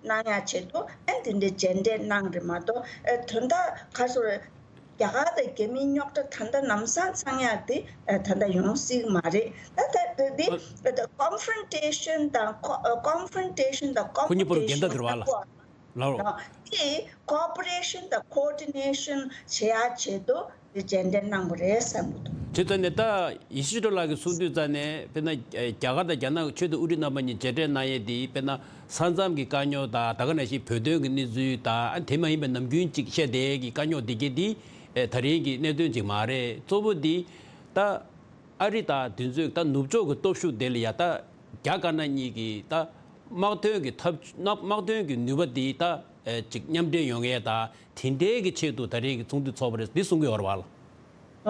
གནང་ཡ་ཆེད་དུ་ཨ་ནི་དེ་འདྲའི་མཇལ་འཕྲད་གནང་རེད་མ་གཏོགས། དོན་དག་ག་ས་རེད། རྒྱ་གར་དང་རྒྱ་མིའི་རྙོག་དྲ་ད་ལྟ་ལམ་སང་ཚང་ཡ་དེ་ད་ལྟ་ཡོང་སྲིད་མ་རེད། ད་ད་དེ་ཀོན་ཕོན་ཊེ་ཤན་དང་ཀོན་ཕོན་ཊེ་ཤན་དང་ཁོ་གཉིས་པོ་རུ་འགལ་ཟླ་འདུག་རེད་བ་ལ། ལགས་རོ། དེ་ཀོ་པོ་རེ་ཤན་དང་ཀོ་ཨོ་ཌི་ནེ་ཤན་བྱེད་ཡ་ཆེད་དུ་དེ་མཇལ་འཕྲད་གནང་བ་རེད་བསམ་གྱི་འདུག་དེ་ལྟ་ནས་ད་ཡེ་ཤེས་སྒྲོལ་ལགས་ཀྱིས་གསུངས་དུས་ཙམ་ནས་དཔེར་ན་རྒྱ་གར་དང་རྒྱ་ནག་ཆེས་མཐོའི་དབུ་ཁྲིད་རྣམ་པ་གཉིས་མཇལ་འཕྲད་གནང་ཡས་དེ་དཔེར་ན་ས་མཚམས་ཀྱི་དཀའ་རྙོག་དང་ད་ག་ནང་བཞིན་བོད་དོན་གྱི་གནས་ཚུལ་དང་དེ་མ་ཡིན་པའི་ནམ་རྒྱུན་གཅིག་བཤད་བསྡད་ཀྱི་དཀའ་རྙོག་དེ་གས་དེ་ད་རིང་གི་གནད་དོན་ཅིག་མ་རེད། གཙོ་བོ་དེ་ད། ཨ་རི་དང་དེ་ཚོས་ད་ནུབ་ཕྱོགས་ཀྱི་སྟོབས་ཤུགས་དེ་ལ་ཡ་ད་རྒྱ་དཀར་ནག་གཉིས་ཀྱིས་ད་དམག་དོན་གྱི་ཐབས་དམག་དམག་དོན་གྱི་ནུས་པ་དེ་ད་ཨེ་ཅིག་མཉམ་འབྲེལ་ཡོང་ཡས་ད་དེ་འདྲའི་གི་ཆེད་དུ་ད་རེས་ཀྱི་ཚོགས་འདུ་ཚོགས་པ་རེད་འདི་གསུང་གི་ཡོད་རེད་བ་ལ།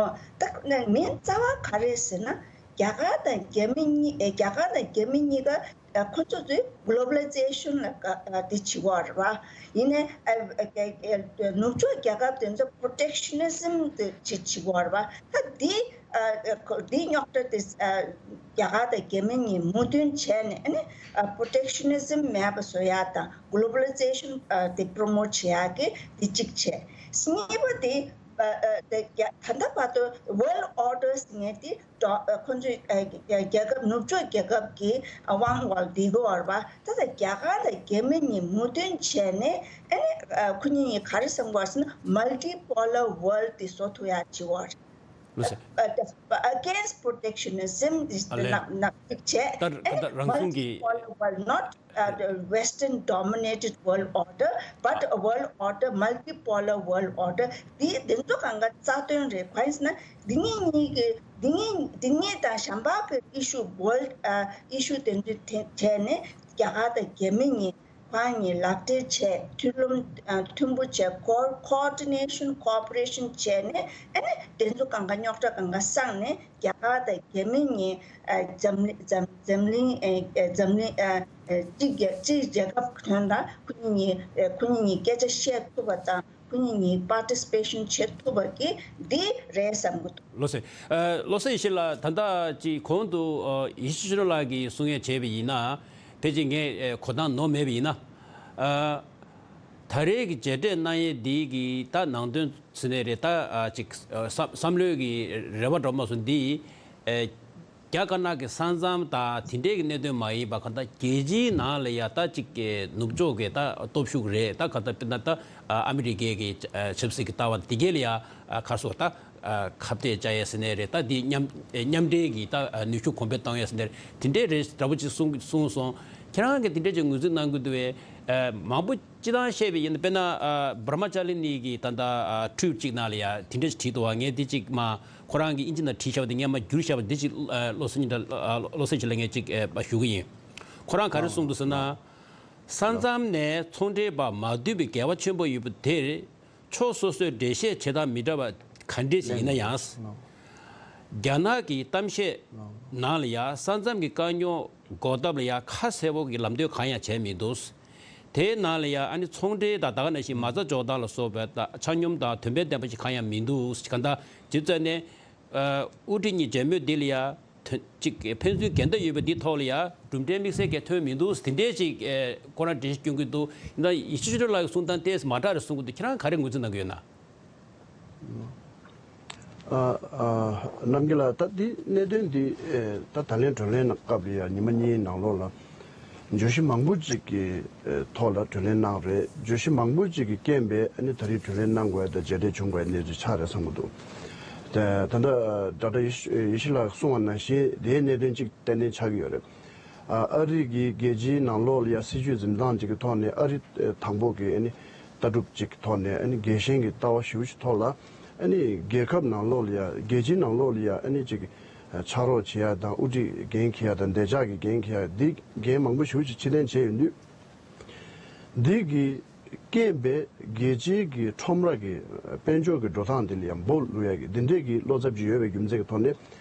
ཨོ། ད་ནས་མིང་རྩ་བ་ག་རེ་ཟེར་ན་རྒྱ་གར་དང་རྒྱ་མི་གཉིས་ཨེ་རྒྱ་གར་དང་རྒྱ་མི་གཉིས་ཀ་ཨ་ཁོ་ཚོ་ཚོས་གོ་ལོ་བ་ལི་ཛེ་ཤན་ལ་ཀ་ཨ་དེ་བྱེད་ཀྱི་ཡོད་རེད་བ། ཡིན་ནའི་ཨ་ཨ་ཨ་ནུབ་ཕྱོགས་རྒྱལ་ཁབ་དེ་ཚོ་པོ་རོ་ཊེག་ཤ་ནི་ཟམ་དེ་བྱེད་བྱེད་ཀྱི་ཡོད་རེད་བ། ད་འདི་ཨ་ཨ་ཁོ་འདིའི་རྙོག་དྲ་དེ་ཨ་རྒྱ་གར་དང་རྒྱ་མི་གཉིས་མོས་མཐུན་བྱས་ནས་ཨ་ནི་ཨ་པོ་རོ་ཊེག་ཤ་ནི་ཟམ་མེད་པ་བཟོ་ཡག་དང་གོ་ལོ་བ་ལི་ཛེ་ཤན་ཨ་དེ་པོ་རོ་མོཊ་བྱེད་ཡག་གི་དེ་གཅིག་བྱས། གཉིས་པ་དེ་ཨ་ཨ་དེ་རྒྱ་ད་ལྟ་བར་དུ་ཝོལཌ་ཨོར་ཌར་ཟེར་མཁན་དེ། ཌོ་ཨ་ཁོང་ཚོས་ཨ་རྒྱལ་ཁབ་ནུབ་ཕྱོགས་རྒྱལ་ཁབ་ཀྱི་ཨ་དབང་འོག་ལ་བསྡད་ཀྱི་ཡོད་རེད་པ། ད་ལྟ་རྒྱ་གར་དང་རྒྱ་མི་གཉིས་མོས་མཐུན་བྱས་ནས་ཨ་ནི་ཨ་ཁོ་གཉིས་གཉིས་ག་རེ་བསམ་གྱི་ཡོད་ཟེར་ན་multipolar world དེ་བཟོ་ཐུབ་ཡག་བྱེད་ཀྱི་ཡོད་རེད། ལགས་སོ། ཨ་ད་against protectionism དེ་ཨ་ལས། ནག་ནག་ཅིག་བྱས། ད་ཨ་ད་ནི་རང་གཞུང་གི multipolar world, not uh, the Western dominated world order, but a world order, multipolar world order. དེ་དེ་ཚོ་གང་ག་རྩ་དོན་རེད། གང་ཡིན་ཟེར་ན་འདི་གཉིས་གཉིས་ཀྱི་འདི་གཉིས་འདི་གཉིས་དང་གཞན་པ་གི་ཨི་ཤུ་ཝོལཌ་ཨ་ཨི་ཤུ་དེ་ཚོའི་ཐད་ནས་རྒྱ་གར་དང་རྒྱ་མི་གཉིས་ཁོང་གཉིས་ལག་འབྲེལ་བྱས། མཐུན་ལམ་ཨ་མཐུན་པོ་བྱས། ཀོ་ཀོ་ཨོ་ཌི་ནེ་ཤན་ཀོ་ཨོ་པ་རེ་ཤན་བྱས་ནས་ཨ་ནི་དེ་ཚོ་གང་ག་རྙོག་དྲ་གང་ག་སངས་ནས། རྒྱ་གར་དང་རྒྱ་མི་གཉིས་ཨ་འཛམ་གླིང་འཛམ་འཛམ་གླིང་ཨ་ཨ་འཛམ་གླིང་ཨ་ཨ་གཅིག་རྒྱལ་གཅིག་རྒྱལ་ཁབ་ཐོན་དང་ཁོ་གཉིས་གཉིས་ཨ་ཁོ་གཉིས་གཉིས་སྐད་ཆ་བཤད་ཐུབ་པ་དང་ཁོ་གཉིས་གཉིས་པར་ཊི་སི་པེ་ཤན་བྱེད་ཐུབ་པ་གི་འདི་རེད་བསམ་གི་འདུག་ལགས་སོ། ཨ་བློ་བཟང་ཡེ་ཤེས་ལགས། ད་ལྟ་ཅིག་གོང་དུ་ཨ་ཡེ་ཤེས་ཆོས་སྒྲོན་ལགས་ཀྱིས་གསུང་ཡས་བྱས་པ་ཡིན་ན། ཕལ་ཆེར་ངས་ཨ་གོ་སྟངས་ནོར་མེད་པ་ཡིན་ན། ཨ་ད་རེས་ཀྱི་མཇལ་འཕྲད་གནང་ཡས་འདི་གི་ད་ནང་དོན་ཟེར་ནའི་རེད། ད་ཨ་ཅིག་ཨ་བསམ་བསམ་བློའི་གི་རེ་བ་འགྲོ་མ་སོང་འདི། ཨེ་རྒྱ་དཀར་ནག་གི་ས་མཚམས་དང་དེ་འདྲའི་གི་གནད་དོན་མ་ཡིན་པ་གང་ལྟར་རྒྱལ་སྤྱིའི་ནང་ལ་ཡ་ད་ཅིག་གི་ནུབ་ཕྱོགས་ཀྱི་ད་སྟོབས་ཤུགས་རེད། ད་གང་ལྟར་དཔེར་ན་ད་ཨ་ཨ་མི་རི་ཀའི་གི་ཨ་ཆབ་སྲིད་ཀྱི་ལྟ་བ་དེ་གས་ལ་ཡ་ཨ་ག་རེ་ཟེར་ད། ཨ་ཁ་གཏད་བཅའ་ཡས་ཟེར་ནའི་རེད། ད་འདི་མཉམ་མཉམ་འབྲེལ་གྱི་ད་ནུས་ཤུགས་གོང་འཕེལ་གཏོང་ཡས་ཟེར་ནའི་རེད། དེ་འདྲའི་རེད་འདྲ་པོ་ཅིག་གསུང་གསུངས་སོང་། ཁྱེད་རང་གིས་དེ་འདྲའི་ཅིག་ངོས་འཛིན་གནང་གི་འདུག་བས། ཨ་མང་པོ་སྤྱིར་བཏང་བཤད་པ་ཡིན་ན། དཔེར་ན་ཨ་བྷར་མ་ཅ་ལི་ནི་གི་ད་ལྟ་ཨ་ཊུ་ཝིཊ་ཅིག་ནང་ལ་ཡ་དེ་འདྲ་ཞིག་བྲིས་འདུག་བ། ངས་འདི་ཅིག་མ་ཁོ་རང་གིས་ཨིན་ཇི་ནང་བྲིས་བཞག་པ་དེ་ངས་མ་བསྒྱུར་བཞག་པ་འདི་ཅིག་ཨ་བློ་གསལ་ཉིན་ད་ཨ་བློ་གསལ་ཆེ་ལ་ངས་ཅིག་ཨ་ཞུ་གི་ཡིན། ཁོ་རང་ག་རེ་གསུངས་འདུག་ཟེར་ན། ས་མཚམས་ནས་ཚོང་འབྲེལ་པ་མ་བསྡུས་པའི་འགལ་བ་ཆེན་པོ་ཡོད་པ་དེར། ཕྱོགས་སོ་སོས་འགྲེལ་བཤད་བྱེད་སྟངས་མི་འདྲ་བ་ག་འདྲས་ཤིག་ཡིན་ན་ཡང་། རྒྱ་ནག་གི་གཏམ་བཤད་ནང་ལ་ཡང་ས་མཚམས་ཀྱི་དཀའ་རྙོག་འགོག་ཐབས་ལ་ཡང་ཁ་གསལ་པོ་གི་ལམ་སྟོན་གང་ཡང་བྱས་མི་འདུག། དེའི་ནང་ལ་ཡང་ཨ་ནི་ཚོང་འབྲེལ་དང་ད་ག་ནང་བཞིན་མ་རྩ་འཇོག་སྟངས་ལ་སོགས་པའི་ད་ཆ་སྙོམས་དང་དོན་ཕན་ལྡན་པ་ཞིག་གང་ཡང་མི་འདུག། གང་ལྟར་ཇི་ཙམ་ནས། ཨ་དབུ་ཁྲིད་གཉིས་མཇལ་མོལ་འདི་ལ་ཡང་དོན་གཅིག་ཕན་ཚུན་འགལ་ཟླ་ཡོད་པ་འདི་ཐོག་ལ་ཡང་གྲུབ་འབྲས་དམིགས་བསལ་གང་ཐོན་མི་འདུག། དེ་འདྲའི་ཅིག་ཨེ་ཁོ་རང་འགྲེལ་བཤད་སྐྱོན་གྱི་འདུག། ཡིན་ན་ཡེ་ཤེས་ཆོས་སྒྲོན་ལགས་ཀྱི་གསུང་སྟངས་ཏོག་ཙམ་མ་འདྲ་རེ་གསུང་གི་འདུག། ཁྱེད་རང་ག་རེ་ངོས་འཛིན་གནང་གི་ཡོད་ན། ཨ་ཨ་རྣམ་རྒྱལ་ལགས། ད་འདི་གནད་དོན་འདི་ཨེ་ད་ད་ལན་བགྲོ་གླེང་གནང་སྐབས་ལ་ཡང་ཉི་མ་གཉིས་ནང་ལོགས་ལ་བརྗོད་གཞི་མང་པོ་ཅིག་གི་ཨེ་ཐོག་ལ་བགྲོ་གླེང་གནང་རེད། བརྗོད་གཞི་མང་པོ་ཅིག་གི་རྐྱེན་པས་ཨ་ནི་ད་རེས་བགྲོ་གླེང་གནང་དགོས་ཡ་དང་མཇལ་འཕྲད་བྱུང་དགོས་ཡ་གནས་ཚུལ་ཆགས་རེད་བསམ་གྱི་འདུག། ད་ད་ལྟ་ཌོག་ཊར་ཡེ་ཤེས་ལགས་གསུངས་པ་ནང་བཞིན་དེའི་གནད་དོན་གཅིག་ཏན་ཏན་ཆགས་ཀྱི་ཡོད་རེད། ཨ་ཨ་རི་གི་རྒྱལ་སྤྱིའི་ནང་ལོགས་ལ་ཡ་སྲིད་ཇུས་འཛིན་སྟངས་ཅིག་གི་ཐོག་ནས། ཨ་རི་ཨ་དང་པོ་གི་ཨ་ནི་ལྟ་གྲུབ་ཅིག་གི་ཐོག་ནས། ཨ་ནི་རྒྱལ་ཞེན་གྱི་ལྟ་བ་ཞེ་པོ་ཅིག་ཐོག་ལ། ཨ་ནི་རྒྱལ་ཁབ་ནང་ལོགས་ལ་ཡ་རྒྱལ་སྤྱིའི་ནང་ལོགས་ལ་ཡ་ཨ་ནི་ཅིག་ཕྱག་རོགས་བྱེད་ཡ་དང་། དབུ་ཁྲིད་འགན་འཁྱེར་ཡ་དང་། བདེ་འཇགས་ཀྱི་འགན་འཁྱེར་ཡ། འདི་འགན་མང་པོ་ཞེ་པོ་ཅིག་ཕྱིར་འཐེན་བྱས་ཡོང་དུས། འདི་གི་རྐྱེན་པས་རྒྱལ་སྤྱིའི་གི་ཁྲོམ་ར་གི་དཔལ་འབྱོར་གྱི་འགྲོ་སྟངས་འདི་ལ་ཡང་སྦོ་ལུག་ཡ་གི་འདི་འདྲའི་གི་བློ་འཚབ་ཅིག་ཡོད་པའི་རྒྱུ་མཚན་གྱི་ཐོག་ནས།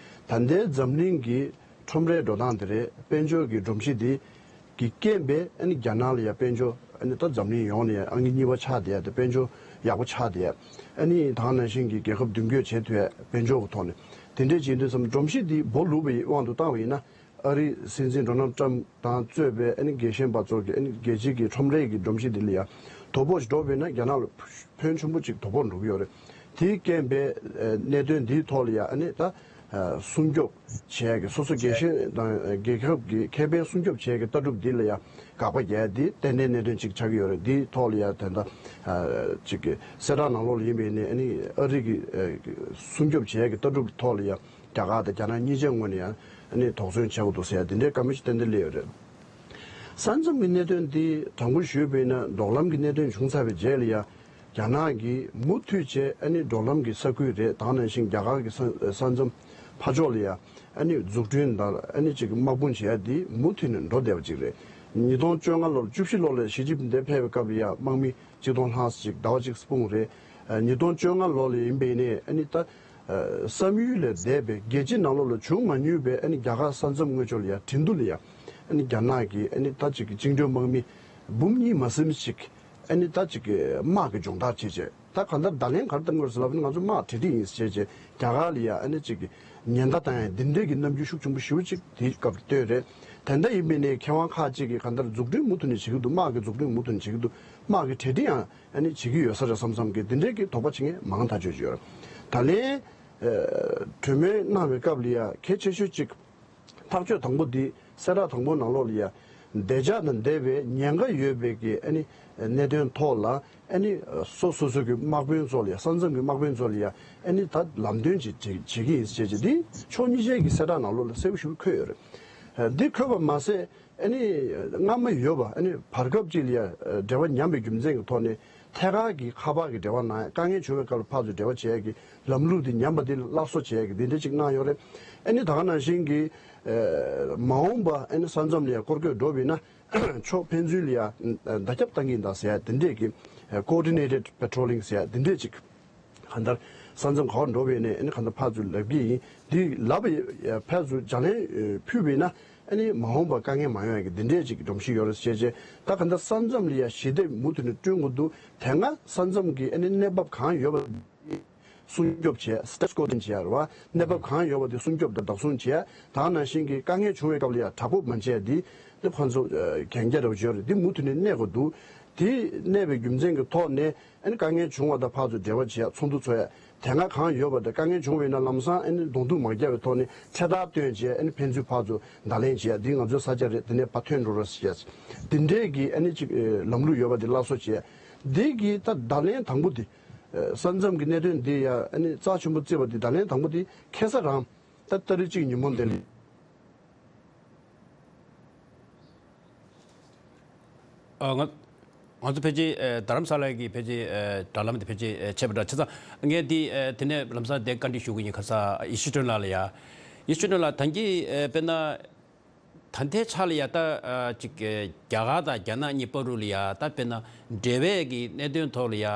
ད་ལྟའི་འཛམ་གླིང་གི་ཁྲོམ་རའི་འགྲོ་སྟངས་དེ་རེད། དཔལ་འབྱོར་གྱི་སྒྲོམ་གཞི་འདི་གི་རྐྱེན་པས་ཨ་ནི་རྒྱ་ནག་ལ་ཡང་དཔལ་འབྱོར། ཨ་ནི་ད་འཛམ་གླིང་ཡོངས་ནས་ཡང་ཨང་ཀི་གཉིས་པ་ཆགས་བསྡད་ཡ་དང་། དཔལ་འབྱོར་ཡག་པོ་ཆགས་བསྡད་ཡ། ཨ་ནི་ད་ག་ནང་བཞིན་གྱི་རྒྱལ་ཁབ་མདུན་སྐྱོད་བྱེད་ཐུབ་ཡ། དཔལ་འབྱོར་གྱི་ཐོག་ནས་དེ་འདྲས་བྱེད་དུས་ཙམ། སྒྲོམ་གཞི་འདི་སྦོ་ལུག་པའི་དབང་དུ་བཏང་བ་ཡིན་ན། ཨ་རིའི་སྲིད་འཛིན་ཌོ་ནལ་ཊམ་དང་གཙོས་པའི་ཨ་ནི་རྒྱལ་ཞེན་པ་ཚོ་གིས་ཨ་ནི་རྒྱལ་སྤྱིའི་གི་ཁྲོམ་རའི་གི་སྒྲོམ་གཞི་འདི་ལ་ཡང་དོ་ཕོག་ཅིག་འགྲོ་བ་ཡིན་ན། རྒྱ་ནག་ལ་ཕོན་ཆེན་པོ་ཅིག་དོ་ཕོག་འགྲོ་གི་ཡོད་རེད། དེའི་རྐྱེན་པས་ཨ་གནད་དོན་འདིའི་ཐོག་ལ་ཡང་ཨ་ནི་ད་ཨ་སྲུང་སྐྱོབ་བྱེད་ཡ་གི། སོ་སོ་རྒྱལ་ཞེན་དང་རྒྱལ་ཁབ་ཀྱི་ཁེ་ཕན་སྲུང་སྐྱོབ་བྱེད་ཡ་གི་ལྟ་གྲུབ་འདི་ལ་ཡང་དགག་པ་རྒྱག་ཡ་འདི་ཏན་ཏན་གནད་དོན་ཅིག་ཆགས་ཀྱི་ཡོད་རེད། འདིའི་ཐོག་ལ་ཡང་ད་ལྟ་ཨ་ཅིག་གི་གསལ་བསྒྲགས་ནང་ལོགས་ལ་ཡིན་པ་ཡིན་ནའི། ཨ་ནི་ཨ་རི་གི་ཨ་སྲུང་སྐྱོབ་བྱེད་ཡ་གི་ལྟ་གྲུབ་ཀྱི་ཐོག་ལ་ཡང་རྒྱ་གར་དང་རྒྱ་ནག་གཉིས་ཆའི་ངོས་ནས་ཡང་ཨ་ནི་དོགས་ཟོན་བྱེད་དགོས་འདུག་ཟེར་ཡ་འདི་འདྲའི་བཀའ་མོལ་ཞིག་ཏན་ཏན་སླེབས་ཡོད་རེད། ས་མཚམས་ཀྱི་གནད་དོན་འདི་དྲང་པོ་ཞུས་པ་ཡིན་ན། འབྲོག་ལམ་གྱི་གནད་དོན་བྱུང་ཚར་བའི་རྗེས་ལ་ཡང་རྒྱ་ནག་གིས་མུ་མཐུད་བྱས་ཨ་ནི་འབྲོག་ལམ་གྱི་ས་ཁུལ་རེད། ད་ག་ནང་བཞིན་རྒྱ་གར་གྱི་ས་ས་མཚམས་ཕར་ཕྱོགས་ལ་ཡང་ཨ་ནི་འཛུགས་སྐྲུན་དང་ཨ་ནི་ཅིག་དམག་དཔུང་བྱེད་ཡ་འདི་མུ་མཐུད་ནས་འགྲོ་བསྡད་པ་ཅིག་རེད། ཉིས་སྟོང་བཅོ་ལྔ་ལོར། བཅུ་བཞི་ལོ་ལ་ཞི་ཅིན་ཕིང་འདིར་ཕེབས་པའི་སྐབས་ལ་ཡང་དམག་མི་གཅིག་སྟོང་ལྷག་ཙམ་ཅིག་ཟླ་བ་གཅིག་སྤུངས་རེད། ཉིས་སྟོང་བཅོ་ལྔ་ལོ་ལ་ཡིན་པ་ཡིན་ནའི་ཨ་ནི་ད་ཨ་བསམ་ཡུལ་ལས་འདས་པའི་རྒྱལ་སྤྱིའི་ནང་ལོགས་ལ་བྱུང་མ་མྱོང་བའི་ཨ་ནི་རྒྱ་གར་ས་མཚམས་དངོས་ཕྱོགས་ལ་ཡང་ཁྲིན་ཏུ་ལ་ཡང་ཨ་ནི་རྒྱ་ནག་གི་ཨ་ནི་ད་ཅིག་གི་བཅིངས་འགྲོལ་དམག་མི་འབུམ་གཉིས་མ་ཟིན་ཅིག་ཨ་ནི་ད་ཅིག་གི་དམག་གི་སྦྱོང་བརྡར་བྱས་བྱས། ད་གང་ལྟར་བརྡ་ལན་ག་རེ་བཏང་དགོས་རེད་ཟེར་ལབ་ན། ང་ཚོ་དམག་གྲ་སྒྲིག་ཡིན་ཟེར་བྱས་བྱས་རྒྱ་གར་ལ་ཡང་ཨ་ནི་ཅིག་གི་ཉེན་བརྡ་བཏང་ཡ་འདི་འདྲའི་གི་རྣམ་འགྱུར་ཤུགས་ཆེན་པོ་ཞེ་པོ་ཅིག་དེའི་སྐབས་ལ་སྟོན་རེད། དེ་འདྲ་ཡིན་པ་ཡིན་ནའི་མཁས་དབང་ཁག་ཅིག་གིས་གང་ལྟར་འཛུགས་སྐྲུན་མུ་མཐུད་ནས་བྱེད་ཀྱི་འདུག། དམག་གི་འཛུགས་སྐྲུན་མུ་མཐུད་ནས་བྱེད་ཀྱི་འདུག། དམག་གི་གྲ་སྒྲིག་ཡང་ཨ་ནི་བྱེད་ཀྱི་ཡོད་ས་རེད་བསམ་བསམ་གི་འདི་འདྲའི་གི་དོགས་པ་བྱེད་མཁན་མང་ཐག་ཆོད་ཅིག་ཡོད་རེད། ད་ལན་ཨ་གྲོས་མོལ་གནང་བའི་སྐབས་ལ་ཡང་གལ་ཆེ་ཤོས་ཅིག་ཐག་གཅོད་དང་པོ་འདི། གསལ་བསྒྲགས་དང་པོ་ནང་ལོགས་ལ་ཡང་བདེ་འཇགས་དང་འབྲེལ་བའི་ཉེན་ཁ་ཡོད་པའི་གི་ཨ་ནི་གནད་དོན་ཐོག་ལ་ཨ་ནི་སོ་སོ་སོ་གི་དམག་དཔོན་ཚོ་ལ་ཡང་། ས་མཚམས་ཀྱི་དམག་དཔོན་ཚོ་ལ་ཡང་ཨ་ནི་ད་ལམ་སྟོན་ཅིག་བྱེད་བྱེད་ཀྱི་ཡིན་ཟེར་བྱས་བྱས། འདི་ཕྱོགས་གཉིས་ཆའི་གི་གསལ་བསྒྲགས་ནང་ལོགས་ལ་གསལ་པོ་ཞེ་པོ་འཁོད་ཡོད་རེད། འདི་འཁོད་པ་མ་ཟད། ཨ་ནི་སྔ་མ་ཡོད་པ། ཨ་ནི་བར་སྐབས་ཅིག་ལ་ཡང་འབྲེལ་བ་ཉམས་པའི་རྒྱུ་མཚན་གྱི་ཐོག་ནས་ཐད་ཀར་གྱི་ཁ་པར་གྱི་འབྲེལ་བ་གནང་། དཀའ་ངལ་བྱུང་བའི་སྐབས་ལ་ཕར་ཚུར་འབྲེལ་བ་བྱེད་ཡ་གི་ལམ་ལུགས་འདི་ཉམས་པ་འདི་སླར་གསོ་བྱེད་ཡ་གི་འདི་འདྲ་ཅིག་གནང་ཡོད་རེད། ཨ་ནི་ད་ག་ནང་བཞིན་གྱི་ཨ་མ་འོངས་པ་ཨ་ནི་ས་མཚམས་ལ་ཡང་སྐོར་སྐྱོད་འགྲོ་བ་ཡིན་ན། ཕྱོགས་ཕན་ཚུན་ལ་ཡང་བརྡ་ཁྱབ་བཏང་གི་ཡིན་ད་ཟེར་ཡ་འདི་འདྲས་ཀྱི་ཨ་coordinated patrolling ཟེར་ཡ་འདི་འདྲས་ཅིག་གང་ལྟར་ས་མཚམས་ག་པར་འགྲོ་བ་ཡིན་ནའི་ཨ་ནི་གང་ལྟར་ཕར་ཚུར་ལབ་ཀྱི་ཡིན། འདི་ལབ་པ་ཡ་ཕར་ཚུར་ལྗགས་ལན་ཨ་ཕུལ་བ་ཡིན་ན། ཨ་ནི་མ་འོངས་པར་དཀའ་ངལ་མ་ཡོང་ཡ་གི་འདི་འདྲས་ཅིག་གི་སྒྲོམ་གཞི་ཡོད་རེད་ཟེར་བྱས། ད་གང་ལྟར་ས་མཚམས་ལ་ཡ་ཞི་བདེ་མུ་མཐུད་ནས་བསྐྲུན་དགོས་འདུག། དེ་སྔ་ས་མཚམས་ཀྱི་ཨ་ནི་གནས་བབ་གང་ཡོད་པ་སྲུང་སྐྱོབ་བྱས། status quo་བྱས་རེད་བ། གནས་བབ་གང་ཡོད་པ་དེ་སྲུང་སྐྱོབ་དང་བདག་བཟུང་བྱས། ད་ག་ནང་བཞིན་གྱི་དཀའ་ངལ་བྱུང་བའི་སྐབས་ལ་ཡ་དྲག་པོ་མ་བྱས། འདི་འདི་ཁོང་ཚོ་ཨ་གན་རྒྱ་འདྲ་པོ་ཅིག་ཡོད་རེད། འདི་མུ་མཐུད་ནས་གནས་དགོས་འདུག། དེ་གནས་པའི་རྒྱུ་མཚན་གྱི་ཐོག་ནས། ཨ་ནི་དཀའ་ངལ་བྱུང་བ་དང་ཕར་ཚུར་འབྲེལ་བ་བྱེད་ཡ། ཚོགས་འདུ་ཚོགས་ཡ། དེ་སྔ་གང་ཡོད་པ་དང་དཀའ་ངལ་བྱུང་བ་ཡིན་ན་ལམ་སང་ཨ་ནི་གདོང་ཐུག་མ་རྒྱག་པའི་ཐོག་ནས་ཚེ་ཐར་བཏོན་བྱས། ཨ་ནི་ཕན་ཚུན་ཕར་ཚུར་བརྡ་ལན་བྱེད་ཡ། འདི་ང་ཚོའི་ས་ཆ་རེད། དེ་ནས་ཕར་ཐོན་འགྲོ་རོགས་ཟེར་བྱས། འདི་འདྲའི་གི་ཨ་ནི་ཅིག་ཨེ་ལམ་ལུགས་ཡོད་པ་འདི་སླར་གསོ་བྱེད་ཡ། འདི་གི་ད་བརྡ་ལན་དང་པོ་འདི་ ས་མཚམས་ཀྱི་གནད་དོན་འདི་ཡ་ཨ་ནི་རྩ་ཆེན་པོ་བརྩིས་པ་འདི་ད་ལན་དང་པོ་འདི་ཁེ་ས་རང་ད་ཏ་རིག་གཅིག་ཉིན་མོ་འདི་ལ། ཨ། ང་ང་ཚོ་ཕལ་ཆེར་ཨ་རྡ་རམ་ས་ལ་གི་ཕལ་ཆེར་ཨ་དྲ་ལམ་དེ་ཕལ་ཆེར་ཨ་ཆད་པ་འདྲ་ཆེ་ཙང་། ངས་འདི་ཨ་དེ་ནས་ལམ་སང་དེ་བཀའ་འདྲི་ཞུ་གི་ཡིན། ཁ་སང་ཡེ་ཤེས་སྒྲོན་ལགས་ལ་ཡ། ཡེ་ཤེས་སྒྲོན་ལགས། ད་གིན་ཨ་དཔེར་ན་ད་ལྟའི་ཆ་ལ་ཡ་ད་ཨ་ཅིག་ཨ་རྒྱ་གར་དང་རྒྱ་ནག་གཉིས་བར་དུ་ལ་ཡ་ད་དཔེར་ན་འབྲེལ་བའི་གི་གནད་དོན་ཐོག་ལ་ཡ་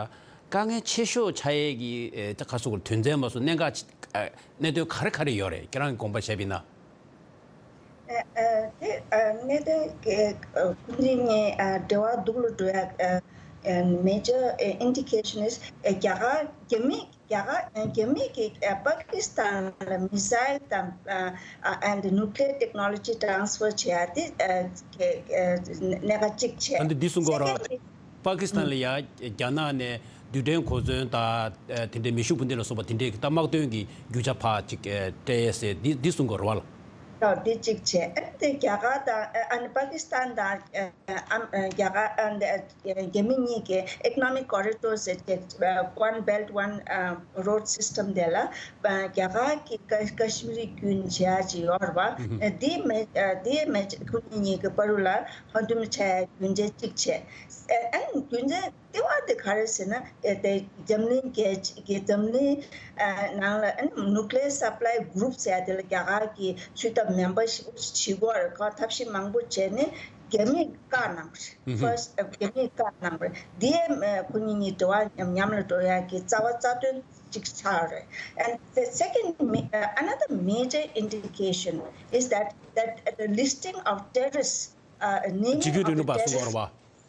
དཀའ་ངལ་ཆེ་ཤོས་ཆགས་ཡས་གི་ཨ་ད་ག་སོ་གོ་དོན་ཚན་མ་སོ་གནད་འགག་ཨ་གནད་དོན་ག་རེ་ག་རེ་ཡོད་རེད། ཁྱེད་རང་གི་དགོངས་པ་བཞེས་པ་ཡིན་ན། ཨ་ཨ་དེ་ཨ་གནད་དོན་གྱི་ཨ་ཁོ་གཉིས་གཉིས་ཨ་འབྲེལ་བ་སྡུག་ལ་འགྲོ་ཡ་ཨ་ཨ་major ཨ་indication is ཨ་རྒྱ་གར་རྒྱ་མི་རྒྱ་གར་ཨ་རྒྱ་མི་གིས་ཨ་པ་ཀི་སི་ཐན་ལ་missile དང་ཨ་ཨ་and nuclear technology transfer བྱེད་ཡ་དེ་ཨ་གི་ཨ་གནད་འགག་གཅིག་བྱས། ད་འདི་འདི་གསུང་གི་ཡོད་རེད་བ། Secondly པ་ཀི་སི་ཐན་ལ་ཡ་རྒྱ་ནག་ནས་རྡུལ་ཕྲན་གོ་མཚོན་དང་ཨ་དེ་འདྲའི་མེ་ཤུགས་འཕུར་མདེལ་ལ་སོགས་པ་དེ་འདྲའི་ད་དམག་དོན་གྱི་རྒྱུ་ཆ་ཕར་ཅིག་ཨ་སྤྲད་ཡས་ཟེར་འདི་འདི་གསུང་གི་ཡོད་རེད་བ། ཨོ་དེ་གཅིག་བྱས། ཨ་ནི་དེ་རྒྱ་གར་དང་ཨ་ཨ་ནི་པ་ཀི་སི་ཐན་དང་ཨ་ཨ་ཨ་རྒྱ་གར་ཨ་ནི་ཨ་རྒྱ་མི་གཉིས་ཀྱི་economic corridor ཟེར་ཏེ་ཨ་One Belt One ཨ་Road System དེ་ལ་ཨ་རྒྱ་གར་གྱིས་ཀ་ཀ་ཤི་མིར་རྒྱུན་བྱེད་ཡ་ཅིག་ཡོད་རེད་བ། ཨ་དེ་མེད་ཨ་དེ་མེད་ཁོ་གཉིས་གཉིས་ཀྱི་བར་ལ་ཧོན་དུམ་ཆ་ཡ་རྒྱུན་ཆད་གཅིག་བྱས། ཨ་ཨ་ནི་རྒྱུན་ཆད་ལྟེ་བ་དེ་ག་རེ་ཟེར་ན། ཨེ་དེ་འཛམ་གླིང་རྒྱལ་སྤྱི་གི་འཛམ་གླིང་ཨ་ནང་ལ་ཨ་ནི་nuclear supply group ཟེར་ཡ་དེ་ལ་རྒྱ་གར་གྱིས་ཚུད་ཐབས་ནན་པ་ཞིག་བྱེད་དགོས་རེད། ཁོ་ཐབས་ཤེས་མང་པོ་བྱས་ནས་རྒྱ་མིས་བཀག་གནང་རེད། ཧུམ་ཧུམ། First ཨ་རྒྱ་མིས་བཀག་གནང་རེད། དེ་ཨ་ཁོ་གཉིས་གཉིས་འབྲེལ་བ་ཉམས་ཉམས་ལ་འགྲོ་ཡ་གི་རྩ་བ་རྩ་དོན་གཅིག་ཆགས་རེད། And the second ma- uh, another major indication is that that the listing of terrorists, uh, naming འཇིགས་སྐུལ་རིང་ལུགས་པ་གསུང་གི་ཡོད་རེད་བ།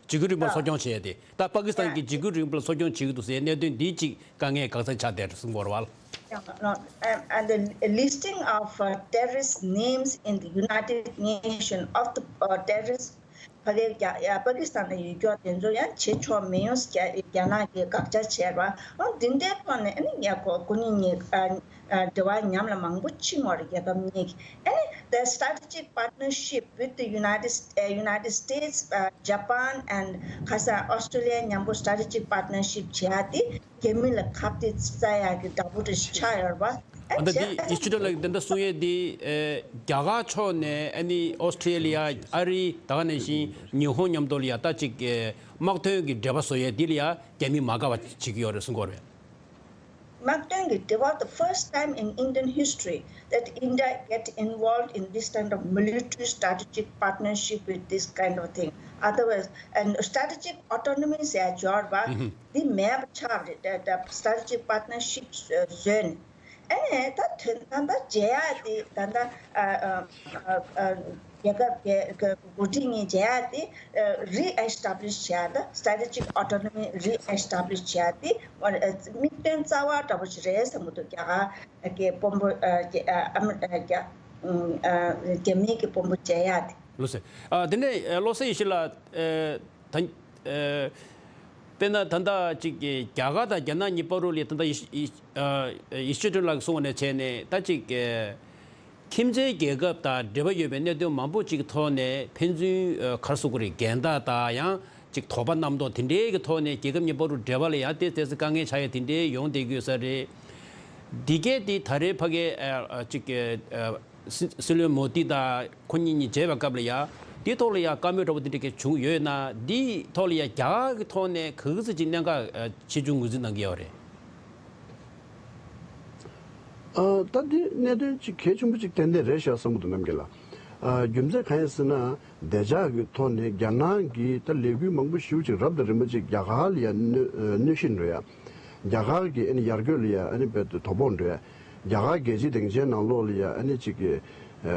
འཇིགས་སྐུལ་རིང་ལུགས་པ་གསོ་སྐྱོང་བྱས་ཏེ། ད་པ་ཀི་སི་ཐན་གྱིས་འཇིགས་སྐུལ་རིང་ལུགས་པ་གསོ་སྐྱོང་བྱེད་ཀྱི་འདུག་ཟེར་གནད་དོན་འདི་གཅིག་དཀའ་ངལ་འགག་རྩ་ཆགས་བསྡད་གསུང་གི་ཡོད་རེད་བ། No, no, and, and the listing of uh, terrorist names in the United Nations of the uh, terrorist ཕ་གིའི་རྒྱ་ཡ་པ་ཀི་སི་ཐན་ལ་ཡོད་སྐྱོ་དེ་ཚོ་ཡང་བྱེད་ཆོག་མི་ཡོང་རྒྱ་རྒྱ་ནག་གིས་དགག་བྱ་བྱས་པ། འོ་འདི་འདྲའི་ཐོག་ནས་ཨ་ནི་ཡ་ཁོ་ཁོ་གཉིས་གཉིས་ཨ་ཨ་འབྲེལ་བ་ཉམས་ལ་མང་པོ་ཕྱིན་ཡོད་རེད། རྒྱལ་ཁབ་གཉིས་ཀྱི་ཨ་ནི་the strategic partnership with the United uh, United States, uh, Japan and ཁ་སང་Australia མཉམ་པོ་strategic partnership བྱེད་ཡ་དེ་རྒྱ་མི་ལ་ཁ་གཏད་བཅག་ཡག་གི་འདྲ་པོ་རེ་ཆགས་ཡོད་རེད་པ། ཨ་ད་འདི་ཨི་སི་ཊི་ཊི་ལ་འདི་འདྲ་གསུང་ཡས་འདི་ཨེ་རྒྱ་གར་ཕྱོགས་ནས་ཨ་ནི་ཨོ་སི་ཊི་རེ་ལི་ཡ། ཨ་རི། ད་ག་ནང་བཞིན་ཉི་ཧོང་མཉམ་དུ་ལ་ཡ་ད་ཅིག་ཨེ་དམག་དོན་གྱི་འབྲེལ་བ་བཟོ་ཡས་འདི་ལ་ཡ་རྒྱ་མི་མ་དགའ་བ་བྱེད་ཀྱི་ཡོད་རེད་གསུང་གི་ཡོད་རེད། དམག་དོན་གྱི་འབྲེལ་བ། The first time in Indian history that India get involved in this kind of military strategic partnership with this kind of thing. Otherwise, and strategic autonomy ཟེར་ཡ་ཡོད་རེད་པ། འདི་མེད་པ་ཆགས་རེད། ད་ད་strategic partnership བཟོས་ནས། ཨ་ནི་ད་དོན་ད་ལྟ་མཇལ་ཡག་དེ་ད་ལྟ་ཨ་ཨ་ཨ་ཨ་རྒྱལ་ཁབ་རྒྱལ་འགོ་ཁྲིད་གཉིས་མཇལ་ཡག་དེ་ཨ་re-establish བྱས་ཡག་ད་strategic autonomy re-establish བྱས་ཡག་དེ་དམིགས་དོན་རྩ་བ་འདྲ་པོ་ཞིག་རེད་བསམ་གྱི་འདུག་རྒྱ་གར་གྱི་དཔོན་པོ་ཨ་རྒྱ་ཨ་ཨ་མི་ཨ་རྒྱ་ཨ་རྒྱ་མིའི་གི་དཔོན་པོ་མཇལ་ཡག་དེ། ལགས་སོ། ཨ་དེ་ནས་ཨ་བློ་བཟང་ཡེ་ཤེས་ལགས། ཨ་ད་ཨ་དཔེར་ན་ད་ལྟ་ཅིག་རྒྱ་གར་དང་རྒྱ་ནག་གཉིས་བར་དུ་ལ་ད་ལྟ་ཡེ་ཡེ་ཨ་ཡེ་ཤེས་སྒྲོན་ལགས་གསུངས་པ་ནས་བྱས་ནས་ད་ཅིག་ཨ་ཁྱིམ་མཚེས་རྒྱལ་ཁབ་དང་འབྲེལ་བ་ཡོད་པའི་གནད་དོན་མང་པོ་ཅིག་གི་ཐོག་ནས་ཕན་ཚུན་ཨ་ག་རེ་ཟེར་དགོས་རེད། འགལ་ཟླ་དང་ཡང་ཅིག་དོགས་པ་རྣམ་རྟོག་དེ་འདྲའི་གི་ཐོག་ནས་རྒྱལ་ཁབ་གཉིས་བར་དུ་འབྲེལ་བ་ལ་ཡང་ཏོག་ཙམ་དཀའ་ངལ་ཆགས་ཡ་དེ་འདྲའི་ཡོང་བསྡད་ཀྱི་ཡོད་ས་རེད། འདི་གས་དེ་ད་རེས་ཕ་གིའི་ཨ་ཨ་ཅིག་ཨ་སྲིད་སྲིད་བློན་མོ་དི་དང་ཁོ་གཉིས་གཉིས་མཇལ་བའི་སྐབས་ལ་ཡ་དེའི་ཐོག་ལ་ཡ་བཀའ་མོལ་འདྲ་པོ་དེ་འདྲ་གས་བྱུང་ཡོད་ན། དེའི་ཐོག་ལ་ཡ་རྒྱ་གར་གྱི་ཐོག་ནས་ག་ཚོད་ཅིག་གནད་འགག་ཨ་ཆེ་ཆུང་ངོས་འཛིན་གནང་གི་ཡོད་རེད། ཨ་ད་འདི་གནད་དོན་གཅིག་གལ་ཆེན་པོ་གཅིག་ཏན་ཏན་རེད་ཤག་བསམ་གྱི་འདུག་རྣམ་རྒྱལ་ལགས། ཨ་རྒྱུ་མཚན་གང་ཡིན་ཟེར་ན། བདེ་འཇགས་ཀྱི་ཐོག་ནས་རྒྱ་ནག་གིས་ད་ལས་འགུལ་མང་པོ་ཞེ་པོ་ཅིག་རབ་དང་རིམ་པ་ཅིག་རྒྱ་གར་ལ་ཡ་གནོད་གནོད་གཞི་འགྲོ་ཡ། རྒྱ་གར་གྱི་ཨ་ནི་ཡར་རྒྱས་ལ་ཡ་ཨ་ནི་རྦད་དེ་དོ་ཕོག་འགྲོ་ཡ། རྒྱ་གར་རྒྱལ་སྤྱིའི་སྡིངས་ཆའི་ནང་ལོགས་ལ་ཡ་ཨ་ནི་ཅིག་གི་ཨ་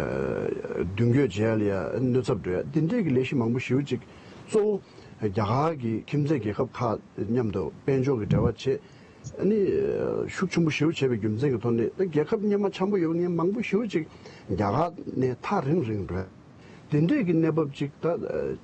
མདུན་སྐྱོད་བྱེད་ཡ་ལ་ཡ་ཨ་ནི་གནོད་ཚབས་འགྲོ་ཡ། འདི་འདྲས་ཀྱི་ལས་གཞི་མང་པོ་ཞེ་པོ་ཅིག་གཙོ་བོ་རྒྱ་གར་གྱི་ཁྱིམ་མཚེས་རྒྱལ་ཁབ་ཁག་མཉམ་དུ་དཔལ་འབྱོར་གྱི་འབྲེལ་བ་བྱེད། ཨ་ནི་ཤུགས་ཆེན་པོ་ཞེ་པོ་བྱས་པའི་རྒྱུ་མཚན་གྱི་ཐོག་ནས་ད་རྒྱལ་ཁབ་སྔོན་མ་འཆམ་པོ་ཡོད་མཁན་མང་པོ་ཞེ་པོ་ཅིག་རྒྱ་གར་ནས་ཐག་རིང་རིང་འགྲོ་ཡ། དེ་འདྲས་ཀྱི་གནས་བབ་ཅིག་ད་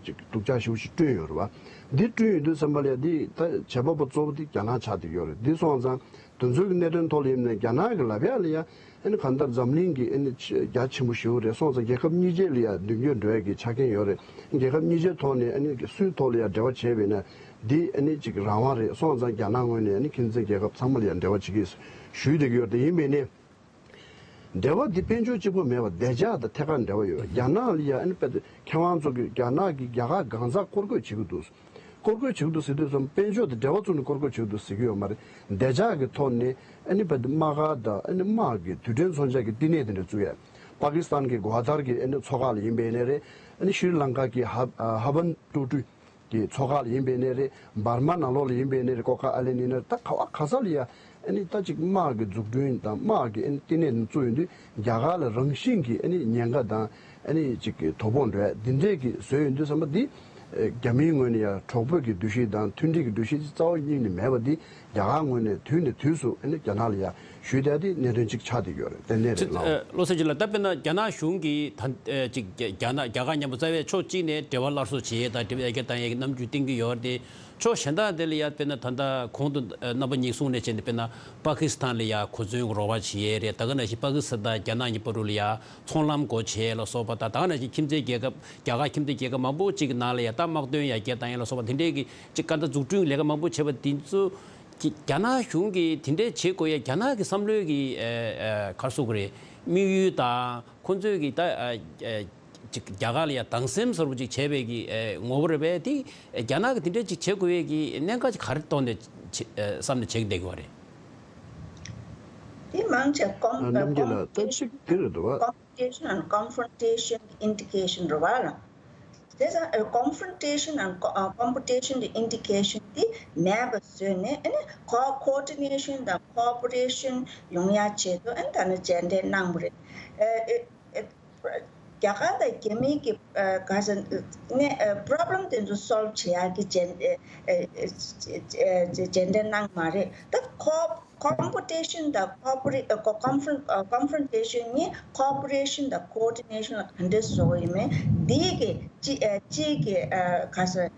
ཅིག་སྡུག་ཅག་ཞེ་པོ་ཞིག་བསྐྲུན་ཡོད་རེད་བ། འདི་བསྐྲུན་ཡོད་དུས་ཙམ་པ་ལ་ཡ་འདི་ད་བྱེད་པ་པོ་གཙོ་བོ་འདི་རྒྱ་ནག་ཆགས་བསྡད་ཡོད་རེད། འདི་སོང་ཙང་དེ་ཚོའི་གི་གནད་དོན་ཐོག་ལ་ཡིན་ནའི་རྒྱ་ནག་གི་ལབ་ཡ་ལ་ཡ་ཨ་ནི་གང་ལྟར་འཛམ་གླིང་གི་ཨ་ནི་ཆེ་རྒྱ་ཆེན་པོ་ཞེ་པོ་རེད། སོང་ཙང་རྒྱལ་ཁབ་གཉིས་ཆའི་ལ་ཡ་མདུན་སྐྱོད་འགྲོ་ཡ་གི་ཆ་རྐྱེན་ཡོད་རེད། རྒྱལ་ཁབ་གཉིས་ཆའི་ཐོག་ནས་ཨ་ནི་སུའི་ཐོག་ལ་ཡ་འབྲེལ་བ་བྱས་པ་ཡིན་ན་ འདི་ཨ་ནི་ཅིག་རང་དབང་རེད། སོང་ཙང་རྒྱ་ནག་ངོས་ནས་ཨ་ནི་ཁྱིམ་མཚེས་རྒྱལ་ཁབ་ཚང་མ་ལ་ཡང་འབྲེལ་བ་བྱེད་ཀྱི་ཞུས་བསྡད་ཀྱི་ཡོད་རེད། དེ་ཡིན་པས་ནི། འབྲེལ་བ་འདི་དཔལ་འབྱོར་གཅིག་པོ་མེད་པར་བདེ་འཇགས་དང་ཐད་ཀར་འབྲེལ་བ་ཡོད། རྒྱ་ནག་ལ་ཡང་ཨ་ནི་དཔེ་མཁས་དབང་ཚོ་གིས་རྒྱ་ནག་གིས་རྒྱ་གར་གང་ཚང་སྐོར་སྐྱོད་བྱེད་ཀྱི་འདུག་སྐོར་སྐྱོད་བྱེད་ཀྱི་འདུག་ཟེར་དུས་ཙམ་དཔལ་འབྱོར་དང་འབྲེལ་བ་བཙུགས་ནས་སྐོར་སྐྱོད་བྱེད་ཀྱི་འདུག་ཟེར་གྱི་ཡོད་མ་རེད། བདེ་འཇགས་ཀྱི་ཐོག་ནས་ཨ་ནི་དཔེ་དམག་སྒར་དང་ཨ་ནི་དམག་གི་རྡུལ་ཕྲན་མཚོན་ཆ་གི་བསྟི་གནས་དེ་འདྲ་བཙུགས་ཡ། པ་ཀི་སི་ཐན་གྱི་གོ་ཝ་དར་གྱི་ཨ་ནི་མཚོ་ཁ་ལ་ཡིན་པའི་ནས་རེད། ཨ་ནི་ཤྲི་ལང་ཀ་གི་ཧ་ཧ་བན་ཏོ་ཏུ་གི་མཚོ་ཁ་ལ་ཡིན་པའི་ནས་རེད། འབར་མ་ནང་ལོགས་ལ་ཡིན་པའི་ནས་རེད། ཀོ་ཁ་ཨ་ལན་ཡིན་ན་རེད། ད་ག་བ་ག་ས་ལ་ཡ་ཨ་ནི་ད་ཅིག་དམག་གི་འཛུགས་སྐྲུན་དང་དམག་གི་ཨ་ནི་བསྟི་གནས་བཙུགས་ཡོང་དུས་རྒྱ་གར་ལ་རང་བཞིན་གྱི་ཨ་ནི་ཉེན་ཁ་དང་ཨ་ནི་ཅིག་གི་དོ་ཕོག་འགྲོ་ཡ་འདི་འདྲས་ཀྱི་བཟོས་ཡོང་དུས་ཙམ་པ་འདི་རྒྱ་མིའི་ངོས་ནས་ཡ་གྲོགས་པོ་གི་འདུ་ཤེས་དང་མཐུན་སྒྲིལ་གྱི་འདུ་ཤེས་ཅིག་རྩ་བ་ཉིད་ནས་མེད་པ་འདི་རྒྱ་གར་ངོས་ནས་དུས་ནས་དུས་སུ་ཨ་ནི་རྒྱ་ནག་ལ་ཡ་ཞུས་བསྡད་དེ་གནད་དོན་གཅིག་ཆགས་བསྡད་ཡོད་རེད། ཏན་ཏན་རེད་ལགས། བློ་གསལ་ཅིག་ལ་ད་དཔེར་ན་རྒྱ་ནག་གཞུང་གིས་ད་ཅིག་རྒྱ་ནག་རྒྱ་གར་མཉམ་པོ་རྩ་བའི་ཕྱོགས་གཅིག་ནས་འབྲེལ་བ་སླར་གསོ་བྱེད་ཡས་དང་འབྲེལ་བ་ཡར་རྒྱས་བཏང་ཡས་ཀྱི་རྣམ་འགྱུར་བསྟན་གྱི་ཡོད་རེད། ཕྱོགས་གཞན་དག་དེ་ལ་ཡ་དཔེར་ན་ད་ལྟ་གོང་དུ་རྣམ་པ་གཉིས་གསུངས་ནས་བྱས་ནས་དཔེར་ན་པ་ཀི་སི་ཐན་ལ་ཡ་གོ་མཚོན་རོགས་པ་བྱེད་ཡས་རེད། ད་ག་ནང་བཞིན་པ་ཀི་སི་ཐན་དང་རྒྱ་ནག་གཉིས་བར་དུ་ལ་ཡ་ཚོང་ལམ་སྒོ་འབྱེད་ལ་སོགས་པ་དང་ད་ག་ནང་བཞིན་ཁྱིམ་མཚེས་རྒྱལ་ཁབ་རྒྱ་གར་ཁྱིམ་མཚེས་རྒྱལ་ཁབ་མང་པོ་ཅིག་གི་ནང་ལ་ཡ་ད་དམག་དོན་ཡར་རྒྱས་བཏང་ཡས་ལ་སོགས་པ་དེ་འདྲས་ཀྱི་ཅིག་ག་ད་འཛུགས་སྐྲུན་ལས་ཀ་མང་པོ་བྱས་པ་འདི་ཚོ། ཀྱི་རྒྱ་ནག་གཞུང་གིས་དེ་འདྲས་བྱེད་དགོས་ཡ་རྒྱ་ནག་གི་བསམ་བློའི་གི་ཨ་ཨ་ག་རེ་ཟེར་དགོས་རེད། དམིགས་ཡུལ་དང་ཁོང་ཚོས་གི་ད་ཨ་ཨ་ཅིག་རྒྱ་གར་ལ་ཡ་སྡང་སེམས་ཟེར་བ་ཅིག་བྱས་པའི་གི་ཨ་ངོ་བོ་རེད་པས། དེ་རྒྱ་ནག་གིས་དེ་འདྲས་ཅིག་བྱེད་དགོས་ཡ་གི་གནད་འགག་ཅིག་ག་རེ་མཐོང་ནས་བྱེད་ཨ་བསམ་ནས་བྱེད་ཀྱི་བསྡད་ཀྱི་ཡོད་རེད། དེ་མང་ཆེ་ཀོམ་ཨ་རྣམ་རྒྱལ་ལགས་ད་ཅིག་དེ་རེད་འདུག་བ། Competition and confrontation indication རེད་བ་ལ། དེ་ཙང་ཨ་confrontation and co- ཨ་competition གི་indication དེ་མེད་པ་བཟོས་ནས་ཨ་ནི་co- coordination དང་cooperation ཡོང་ཡ་ཆེད་དུ་ཨ་ནི་ད་ནི་མཇལ་འཕྲད་གནང་བ་རེད། ཨ་ཨ་ཨ་རྒྱ་གར་དང་རྒྱ་མིའི་གི་ཨ་ག་ས་ནས་ཨ་problem དེ་ཚོ་solve བྱེད་ཡ་གི་མཇལ་ཨ་ཨ་ཨ་མཇལ་འཕྲད་གནང་མ་རེད། ད་co- competition དང་cooperation ཨ་confront ཨ་confrontation གཉིས་cooperation དང་coordination ལ་ག་འདྲས་བཟོ་གི་ཡིན་མིན་འདི་གི་ཅི་ཨ་ཅི་གི་ཨ་ག་ས་ཨ་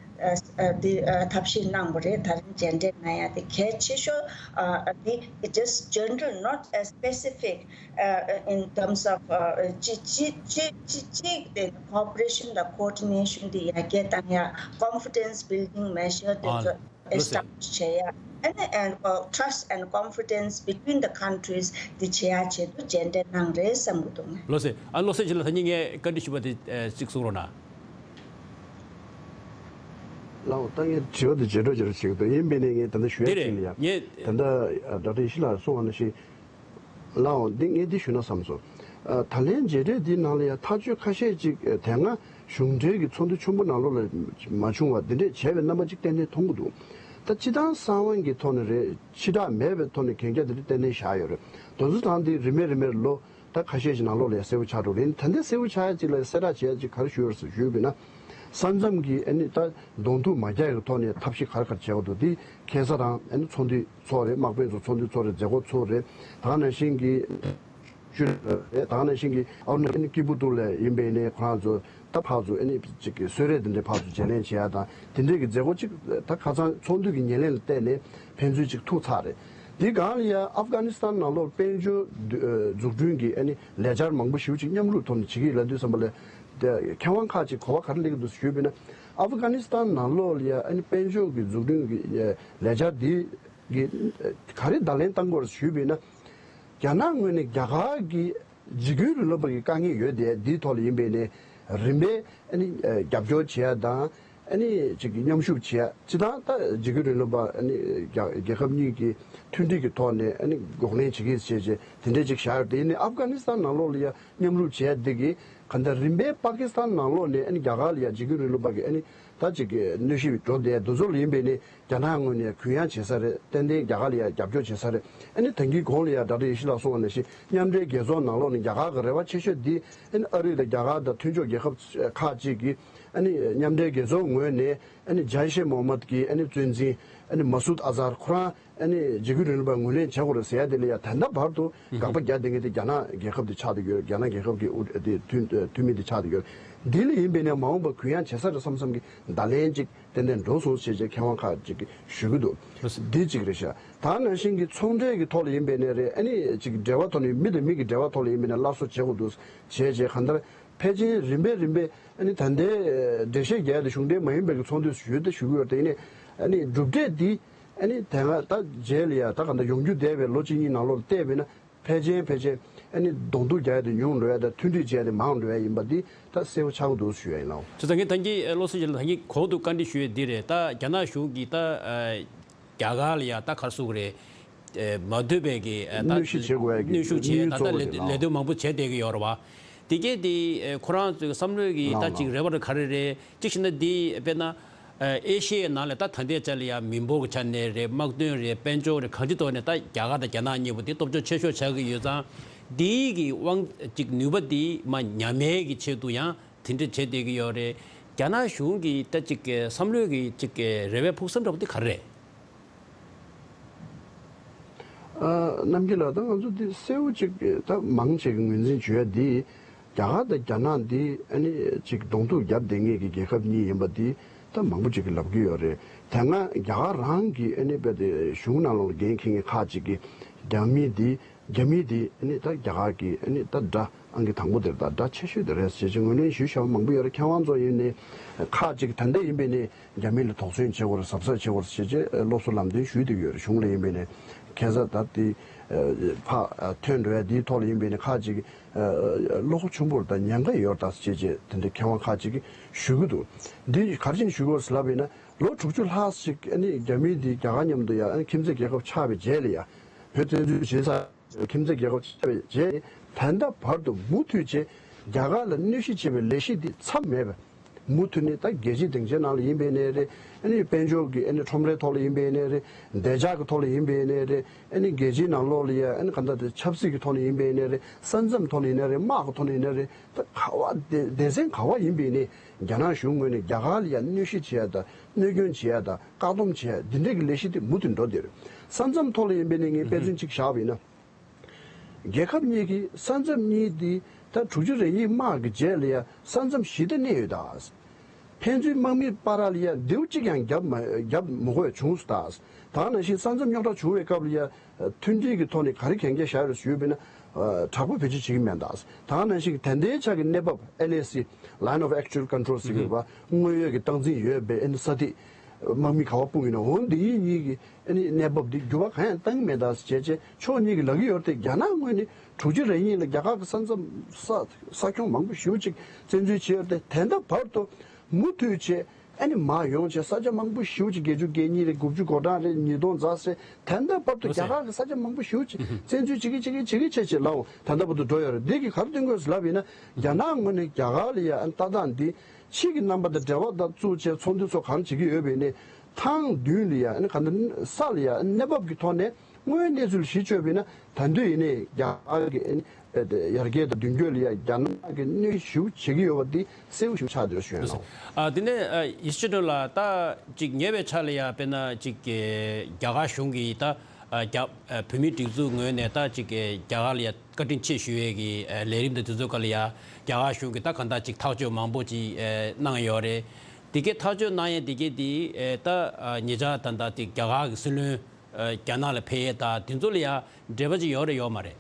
ཨ་འདི་ཨ་ཐབས་ཤེས་གནང་བ་རེད། ད་རིང་མཇལ་འཕྲད་གནང་ཡ་དེ་གལ་ཆེ་ཤོས་ཨ་ཨ་འདི་it is general, not a specific uh, in terms of uh, ཅི་ཅི་ཅི་ཅི་ཅི་དེ་cooperation དང་coordination དེ་ཡར་རྒྱས་བཏང་ཡ་confidence building measure དེ་ཚོ་ལོ་སི། Establish བྱེད་ཡ། And, and uh, trust and confidence between the countries དེ་བྱེད་ཡ་ཆེད་དུ་མཇལ་འཕྲད་གནང་རེད་བསམ་གྱི་འདུག་ང་། ལོ་སི། ཨ་ལོ་སི་ཇི་ལ་ད་ཉིན་ངས་བཀའ་འདྲི་ཞུས་པ་དེ་ཨ་གཅིག་གསུང་རོགས་གནང་། ལགས་འོ། ད་ངས་དྲི་བ་དེ་བརྗེད་འགྲོ་བརྗེད་འགྲོ་བྱེད་ཀྱི་འདུག་ཡིན་པས་ནས་ངས་ད་ལྟ་ཞུ་ཡ་དེ་རེད། གཅིག་ལ་ཡ། ངས་ད་ལྟ་ཨ་ཌོག་ཊར་ཡེ་ཤེས་ལགས་གསུངས་པ་ནང་བཞིན། ལགས་འོ། འདི་ངས་འདི་ཞུ་ན་བསམ་སོང་། ཨ་ད་ལན་མཇལ་འཕྲད་འདིའི་ནང་ལ་ཡང་ཐག་གཅོད་ཁ་ཤས་ཅིག་ཨ་དེ་སྔ་གཞུང་འབྲེལ་གྱི་ཚོགས་འདུ་ཆེན་པོ་ནང་ལོགས་ལ་མ་བྱུང་བ་འདི་འདྲས་བྱས་པའི་རྣམ་པ་ཅིག་ཏན་ཏན་མཐོང་གི་འདུག་ད་སྤྱི་བཏང་གསང་བ་གི་ཐོག་ནས་རེད། ཕྱི་བསྒྲགས་མེད་པའི་ཐོག་ནས་གན་རྒྱ་འདི་འདྲས་ཏན་ཏན་བཞག་ཡོད་རེད། དེ་ཚོ་དང་འདི་རིམ་པས་རིམ་པས་ལོ་ད་ཁ་ཤས་ཤིག་ནང་ལོགས་ལ་ཡང་གསལ་པོ་ཆགས་འགྲོ་རེད། ད་ལྟའི་གསལ་པོ་ཆགས་ཡ་ཅིག་ལ་གསལ་བསྒྲགས་བྱས་ཡ་ཅིག་ག་རེ་ཞུ་ཡོད་རེད་ཟེར་ཞུས་པ་ཡིན་ན། ས་མཚམས་ཀྱི་ཨ་ནི་ད་གདོང་ཐུག་མ་རྒྱག་ཡག་གི་ཐོག་ནས་ཐབས་ཤེས་ག་རེ་ག་རེ་བྱེད་དགོས་འདུག་འདི་ཁ་སང་རང་ཨ་ནི་ཚོགས་འདུ་ཚོགས་རེད། དམག་དཔོན་ཚོ་ཚོགས་འདུ་ཚོགས་རེད། མཛད་སྒོ་ཚོགས་རེད། ད་ག་ནང་བཞིན་གྱི་ཞུ་རེད། ད་ག་ནང་བཞིན་གྱི་ཨ་ནི་ཨ་ནི་སྐྱིད་པོ་འདུག་ལས་ཡིན་པའི་ནས་ཁོ་རང་ཚོ་ད་ཕར་ཚུར་ཨ་ནི་ཅིག་གི་གསོལ་རས་དེ་འདྲའི་ཕར་ཚུར་བརྗེ་ལེན་བྱེད་ཡ་དང་དེ་འདྲའི་གི་མཛད་སྒོ་ཅིག་ད་ཁ་སང་ཚོགས་འདུ་གི་ཉེར་ལེན་ལ་བལྟས་ནས་ཕན་ཚུན་ཅིག་ཐུག་ཚར་རེད། དེ་སྒང་ལ་ཡ་ཨབ་གྷ་ནི་སི་ཐན་ནང་ལོགས་དཔལ་འབྱོར་འཛུགས་སྐྲུན་གྱི་ཨ་ནི་ལས་འཆར་མང་པོ་ཞེ་པོ་ཅིག་མཉམ་རུབ་ཐོག་ནས་བྱེད་ཀྱི་ཡོད་ལབ་དུས་ཙམ་པ་ལ། དེ་མཁས་དབང་ཁག་ཅིག་གོ་བ་ག་རེ་སླེབས་ཀྱི་འདུག་ཞུས་པ་ཡིན་ན། ཨབ་གྷ་ནི་སི་ཐན་ནང་ལོགས་ལ་ཡ་ཨ་ནི་དཔལ་འབྱོར་གྱི་འཛུགས་སྐྲུན་གྱི་ལས་འཆར་འདི་གི་ག་རེ་བརྡ་ལན་བཏང་དགོས་རེད་ཞུས་པ་ཡིན་ན། རྒྱ་ནག་ངོས་ནས་རྒྱ་གར་གྱི་འཇིགས་སྐུལ་རིང་ལུགས་པ་གི་དཀའ་ངལ་ཡོད་དེ་འདིའི་ཐོག་ལ་ཡིན་པའི་ནས་རིམ་པས་ཨ་ནི་རྒྱབ་སྐྱོར་བྱེད་ཡ་དང་། ཨ་ནི་ཅིག་གི་མཉམ་ཞུགས་བྱེད་ཡ། སྤྱི་བཏང་ད་འཇིགས་སྐུལ་རིང་ལུགས་པ་ཨ་ནི་རྒྱ་རྒྱལ་ཁབ་གཉིས་ཀྱི་མཐུན་སྒྲིལ་གྱི་ཐོག་ནས་ཨ་ནི་འགོག་ལན་བྱེད་ཀྱི་བྱས་རྗེས་དེ་འདྲས་ཅིག་བཞག་ཡོད་དེ། ཡིན་ནའི་ཨབ་གྷ་ནི་སི་ཐན་ནང་ལོགས་ལ་ཡ་མཉམ་རུབ་བྱས་འདི་གིས་གང་ལྟར་རིམ་པས་པ་ཀི་སི་ཐན་ནང་ལོགས་ནས་ཨ་ནི་རྒྱ་གར་ལ་ཡ་འཇིགས་སྐུལ་རིང་ལུགས་པ་གི་ཨ་ནི་ད་ཅིག་གི་གནོན་ཤུགས་འགྲོ་བསྡད་འདུག་ཚོ་ལ་ཡིན་པས་ནི་རྒྱ་ནག་ངོས་ནས་གུ་ཡངས་བྱེད་ས་རེད། ཏན་ཏན་རྒྱ་གར་ལ་ཡ་རྒྱབ་སྐྱོར་བྱེད་ས་རེད། ཨ་ནི་ད་གིན་གོང་ལ་ཡ་ཌོག་ཊར་ཡེ་ཤེས་ལགས་གསུངས་པ་ནང་བཞིན་མཉམ་འབྲེལ་རྒྱལ་ཚོགས་ནང་ལོགས་ནས་རྒྱ་གར་གི་རེ་བ་ཆེ་ཤོས་འདི་ཨ་ནི་ཨ་རི་དང་རྒྱ་གར་དང་མཐུན་ཕྱོགས་རྒྱལ་ཁབ་ཁག་ཅིག་གིས་ཨ་ནི་མཉམ་འབྲེལ་རྒྱལ་ཚོགས་ངོས་ནས་ཨ་ནི་ཇའི་ཤེ་མོ་ཧམ་མད་ཀྱི་ཨ་ནི་གཙོ་འཛིན་ཨ་ནི་མ་སུད་ཨ་ཛར་ཁོ་རང་ཨ་ནི་འཇིགས་སྐུལ་རིང་ལུགས་པ་ངོས་ལེན་བྱེད་དགོས་རེད་ཟེར་ཡ་དེ་ལ་ཡ་ད་ལྟ་བར་དུ་དགག་པ་རྒྱག་བསྡད་མཁན་དེ་རྒྱ་ནག་རྒྱལ་ཁབ་དེ་ཆགས་བསྡད་ཡོད། རྒྱ་ནག་རྒྱལ་ཁབ་ཀྱི་དབུ་དེ་འཐུས་འཐུས་མི་དེ་ཆགས་བསྡད་ཡོད། འདི་ལ་ཡིན་པས་ནས་མ་འོངས་པ་གུ་ཡངས་བྱེད་ས་རེད་བསམ་བསམ་གྱི་བརྡ་ལན་ཅིག་ཏན་ཏན་འགྲོ་སོང་ཞེས་བྱས་མཁས་དབང་ཁག་ཅིག་གིས་ཞུ་གི་འདུག་འདི་གཅིག་རེད་ཤག་ད་ནང་བཞིན་གྱི་ཚོང་འབྲེལ་གྱི་ཐོག་ལ་ཡིན་པས་ནས་རེད། ཨ་ནི་ཅིག་འབྲེལ་བ་ཐོག་ནས་མི་དང་མི་གི་འབྲེལ་བ་ཐོག་ལ་ཡིན་པས་ནས་སླར་གསོ་བྱེད་དགོས་འདུག་བྱས་རྗེས་གང་ལྟར་ཕལ་ཆེར་རིམ་པས་རིམ་པས་ཨ་ནི་ད་ལྟའི་འགྲེལ་བཤད་རྒྱག་ཡ་དེ་གཞུང་འབྲེལ་མ་ཡིན་པའི་གི་ཚོགས་འདུ་ཞུས་ཏེ་ཞུ་གི་ཡོད་རེད། དེ་ཡིན་ནས་ ཨ་ནི་གྲུབ་འབྲས་འདི་ཨ་ནི་དེ་སྔ་ད་རྗེས་ལ་ཡ་ད་ག་འདྲ་ཡོང་རྒྱུ་བསྡད་པའི་ལོ་གཅིག་གཉིས་ནང་ལོགས་ལ་བལྟས་པས་ན། ཕལ་ཆེར་ཕལ་ཆེར་ཨ་ནི་གདོང་ཐུག་རྒྱག་ཡ་དེ་ཉུང་འགྲོ་ཡ་དང་མཐུན་སྒྲིལ་བྱས་ཏེ་མང་འགྲོ་ཡ་ཡིན་པ་འདི་ད་གསལ་པོ་ཆགས་ཀྱི་འདུག་ཞུ་ཡ་ཡིན་ལགས། བྱས་ཙང་ངས་ད་གིན་བློ་གསལ་རྒྱ་ལགས་ད་གིན་གོང་དུ་བཀའ་འདྲི་ཞུ་ཡ་འདི་རེད། ད་རྒྱ་ནག་གཞུང་གིས་ད་ཨ་རྒྱ་གར་ལ་ཡ་ད་ག་རེ་ཟེར་དགོས་རེད། ཨ་མ་འདོད་པའི་གི་ཨ་ད་གནོན་ཤུགས་བྱེད་དགོས་ཡ་གི་གནོན་ཤུགས་བྱས་ད་ལས་ལས་དོན་མང་པོ་བྱས་བསྡད་ཀྱི་ཡོད་རེད་བ། དེ་གས་དེ་ཨ་ཁོ་རང་ཚོའི་བསམ་བློའི་གི་ད་ལགས་ཅིག་ལགས། རེ་བ་རེ་ག་རེ་རེད། གཅིག་བྱས་ན་འདི་དཔེར་ན། ཨེ་ཤི་ཡའི་ནང་ལ་ད་ད་ལྟའི་ཆ་ལ་ཡང་མི་འབོར་གྱི་ཆ་ནས་རེད། དམག་དོན་རེད། དཔལ་འབྱོར་རེད། གང་ཅིའི་ཐོག་ནས་ད་རྒྱ་གར་དང་རྒྱ་ནག་གཉིས་པོ་དེ་སྟོབས་ཤུགས་ཆེ་ཤོས་ཆགས་ཀྱི་ཡོད་ཙང་། འདིའི་གི་དབང་ཅིག་ནུས་པ་འདི་མ་ཉམས་ཡས་ཀྱི་ཆེད་དུ་ཡང་དེ་འདྲ་བྱེད་བསྡད་ཀྱི་ཡོད་རེད། རྒྱ་ནག་གཞུང་གི་ད་ཅིག་བསམ་བློའི་གི་ཅིག་རེ་བའི་ཕུགས་བསམ་འདྲ་པོ་དེ་ག་རེ་རེད། ཨ་རྣམ་རྒྱལ་ལགས། ད་ང་ཚོ་འདི་གསལ་པོ་ཅིག་ད་མང་ཆེ་གི་ངོས་འཛིན་བྱེད་ཡ་འདི་རྒྱ་གར་དང་རྒྱ་ནག་འདི་ཨ་ནི་ཅིག་གདོང་ཐུག་རྒྱབ་བསྡད་མཁན་གྱི་རྒྱལ་ཁབ་གཉིས་ཡིན་པ་འདི་ད་མང་པོ་ཅིག་གིས་ལབ་ཀྱི་ཡོད་རེད། དེ་སྔ་རྒྱ་གར་རང་གི་ཨ་ནི་དཔེ་དེ་གཞུང་ནང་ལོགས་ལ་འགན་འཁྱེར་མཁན་ཁག་ཅིག་གིས་རྒྱ་མི་འདི་རྒྱ་མི་འདི་ཨ་ནི་ད་རྒྱ་གར་གྱི་ཨ་ནི་ད་དགྲ་ཨང་ཀི་དང་པོ་དེ་རེད། ད་དགྲ་ཆེ་ཤོས་དེ་རེད་ཟེར་ཅིག་ངོས་ལེན་ཞུས་བཞག་པ་མང་པོ་ཡོད་རེད། མཁས་དབང་ཚོ་ཡིན་ནའི་ཁག་ཅིག་ད་ལྟ་ཡིན་པས་ནི། རྒྱ་མི་ལ་དོགས་ཟོན་བྱེད་དགོས་རེད། གཟབ་གཟབ་བྱེད་དགོས་རེད་ཞེས་བྱས་སློབ་གསོ་ལམ་སྟོན་ཞུས་བསྡད་ཀྱི་ཡོད་རེད། གཞུང་ལ་ཡིན་པས་ནས་ཁ་སང་ད་ལྟའི་ཕར་ཐོན་འགྲོ་ཡ་འདིའི་ཐོག་ལ་ཡིན་པས་ནས་ཁ་ཅིག་བློ་ཁོག་ཆུང་པོ་རེད་ད། ཉེན་ཁ་ཡོད་རེད་ད་ཞེས་བྱས་དེ་འདྲའི་མཁས་དབང་ཁ་ཅིག་གིས་ཞུ་གི་འདུག་འདི་ག་རེ་བྱས་ནས་ཞུ་དགོས་རེད་ལབ་པ་ཡིན་ན། ལོ་དྲུག་ཅུ་ལྷག་ཞིག་ཨ་ནི་རྒྱ་མི་འདིས་རྒྱ་གར་མཉམ་དུ་ཡ་ཨ་ནི་ཁྱིམ་མཚེས་རྒྱལ་ཁབ་ཆགས་པའི་རྗེས་ལ་ཡ་བོད་བཙན་འཛུལ་བྱས་ཚར། ཁྱིམ་མཚེས་རྒྱལ་ཁབ་ཆགས་པའི་རྗེས་ད་ལྟ་བར་དུ་མུ་མཐུད་བྱས་རྒྱ་གར་ལ་གནོད་གཞི་བྱེད་པའི་ལས་གཞི་འདི་མཚམས་མེད་པ། མུ་མཐུད་ནས་ད་རྒྱལ་སྤྱིའི་སྡིངས་ཆའི་ནང་ལ་ཡིན་པའི་གནས་རེད། ཨ་ནི་དཔལ་འབྱོར་གྱི་ཨ་ནི་ཁྲོམ་རའི་ཐོག་ལ་ཡིན་པའི་གནས་རེད། བདེ་འཇགས་ཀྱི་ཐོག་ལ་ཡིན་པའི་གནས་རེད། ཨ་ནི་རྒྱལ་སྤྱིའི་ནང་ལོགས་ལ་ཡ་ཨ་ནི་ག་འདྲ་དེ་ཆབ་སྲིད་ཀྱི་ཐོག་ནས་ཡིན་པའི་གནས་རེད། ས་མཚམས་ཐོག་ནས་ཡིན་ནའི་རེད། དམག་གི་ཐོག་ནས་ཡིན་ནའི་རེད། ད་ག་བ་སྡེ་སྡེ་ཚན་ག་བ་ཡིན་པའི་གནས་རྒྱ་ནག་གཞུང་ངོས་ནས་རྒྱ་གར་ལ་ཡ་གནོད་གཞི་བྱེད་ཡ་དང་གནོད་སྐྱོན་བྱེད་ཡ་དང་བཀག་སྡོམ་བྱེད་ཡ་འདི་འདྲའི་གི་ལས་གཞི་དེ་མུ་མཐུད་འགྲོ་བསྡད་རེད། ས་མཚམས་ཐོག་ལ་ཡིན་པའི་གནས་ངས་དཔེ་མཚོན་གཅིག་བཞག་པ་ཡིན་ན། རྒྱལ་ཁབ་གཉིས་ཀྱི་ས་མཚམས་གཉིས་འདི་ད་དྲུག་ཅུ་རེ་གཉིས་དམག་གི་རྗེས་ལ་ཡ་ས་མཚམས་བཞི་དེ་གནས་ཡོད་ད། ཕན་ཚུན་དམག་མིའི་བར་ལ་ཡ་མདེའུ་གཅིག་ཀྱང་བརྒྱབ་མ་བརྒྱབ་མ་དགོས་བྱུང་སོང་ད། ད་ག་ནང་བཞིན་ས་མཚམས་རྙོག་དྲ་བྱུང་བའི་སྐབས་ལ་ཡ་མཐུན་སྒྲིལ་གྱི་ཐོག་ནས་ག་རེ་གན་རྒྱ་བཞག་ཡོད་རེད་ཞུས་པ་ཡིན་ན། དྲག་པོ་བེད་སྤྱོད་བྱེད་ཀྱི་མེད་ད། ད་ག་ནང་བཞིན་ད་ལྟའི་ཆ་གི་གནས་བབ་ཨེལ་ཨེ་སི། Line of Actual Control ཟེར་གྱི་རེད་པ། དངོས་ཡོད་ཀྱི་སྟངས་འཛིན་ཡོད་པའི་ཨ་ནི་ས་ཐིག་དམག་མི་ག་བ་སྤུངས་ཡིན་ན་འོ་འདི་གཉིས་ཀྱི་ཨ་ནི་གནས་བབ་འདི་འགྱུར་བ་གང་ཡང་བཏང་གི་མེད་ད་ཟེར་བྱས་བྱས་ཕྱོགས་གཉིས་ཀྱིས་ལབ་ཀྱི་ཡོད་རེད་དེ། རྒྱ་ནག་ངོས་ནས་དྲུག་ཅུ་རེ་གཉིས་ལ་རྒྱ་གར་གྱི་ས་མཚམས་ས་ས་ཁྱོན་མང་པོ་ཞེ་པོ་ཅིག་བཙན་འཛུལ་བྱས་ཡོད་རེད་དེ། ད་ལྟ་བར་དུ་མུ་མཐུད་བྱས་ཨ་ནི་མར་ཡོང་བྱས་ས་ཆ་མང་པོ་ཞེ་པོ་ཅིག་བརྒྱད་ཅུ་གྱ་གཉིས་རེད། དགུ་བཅུ་གོ་གྲངས་རེད། ཉིས་སྟོང་རྫ་རེད། ད་ལྟ་བར་དུ་རྒྱ་གར་གྱི་ས་ཆ་མང་པོ་ཞེ་པོ་ཅིག་བཙན་འཛུལ་བྱེད་ཀྱི་བྱེད་ཀྱི་བྱེད་ཀྱི་བྱེད་ཀྱི་བྱེད་བྱེད་ལབ་ད་ལྟ་བར་དུ་འགྲོ་ཡོད་རེད། འདི་གིས་ག་རེ་སྟོན་གྱི་ཡོད་ཟེར་ལབ་ཡིན་ན། རྒྱ་ནག་ངོས་ནས་རྒྱ་གར་ལ་ཡ་ཨ་ནི་ལྟ་སྟངས་འདི། ཕྱི་གི་རྣམ་པ་དང་འབྲེལ་བ་དང་བཙུགས་བྱས་ཚོགས་འདུ་ཚོ་གང་བྱེད་ཀྱི་ཡོད་པ་ཡིན་ནའི་ཐང་མདུན་ལ་ཡ་ཨ་ནི་ག་འདྲ་ས་ལ་ཡ་ཨ་ནི་གནས་བབ་ཀྱི་ཐོག་ནས་དངོས་ཡོད་གནས་ཚུལ་གཞི་བཅོལ་བ་ཡིན་ན་ད་དུང་ཡིན་ནའི་རྒྱ་གར་གྱི་ཨ་ནི་ཡར་རྒྱས་དང་མདུན་སྐྱོད་ལ་ཡ་རྒྱ་ནག་གིས་གནོད་ཞིབ་བྱེད་ཀྱི་ཡོད་པ་འདི་གསལ་པོ་ཞིག་ཆགས་བསྡད་ཡོད་ཞུ་ཡ་ཡིན། ཨ་དེ་ནས་ཡེ་ཤེས་སྒྲོན་ལགས། ད་ཅིག་ཉེ་བའི་ཆར་ལ་ཡ་དཔེར་ན་ཅིག་རྒྱ་གར་གཞུང་གིས་ད་རྒྱ་བོད་མིའི་སྒྲིག་འཛུགས་ངོས་ནས་ད་ཅིག་རྒྱ་གར་ལ་ཡ་བཀའ་དྲིན་ཆེ་ཞུ་ཡས་ཀྱི་ལས་རིམ་དང་དེ་ཚོའི་སྐབས་ལ་ཡ་རྒྱ་གར་གཞུང་གིས་ད་གང་ལྟར་ཅིག་ཐག་གཅོད་མང་པོ་ཅིག་གནང་ཡོད་རེད། དེ་གའི་ཐག་གཅོད་གནང་ཡས་དེ་གའི་དེ་ད་ཉེ་ཆར་ད་ལྟ་དེ་རྒྱ་གར་གྱི་སྲིད་བློན་རྒྱ་ནག་ལ་ཕེབས་ཡས་ད་དེ་ཚོ་ལ་ཡ་འབྲེལ་བ་ཅིག་ཡོད་རེད་ཡོད་མ་རེད།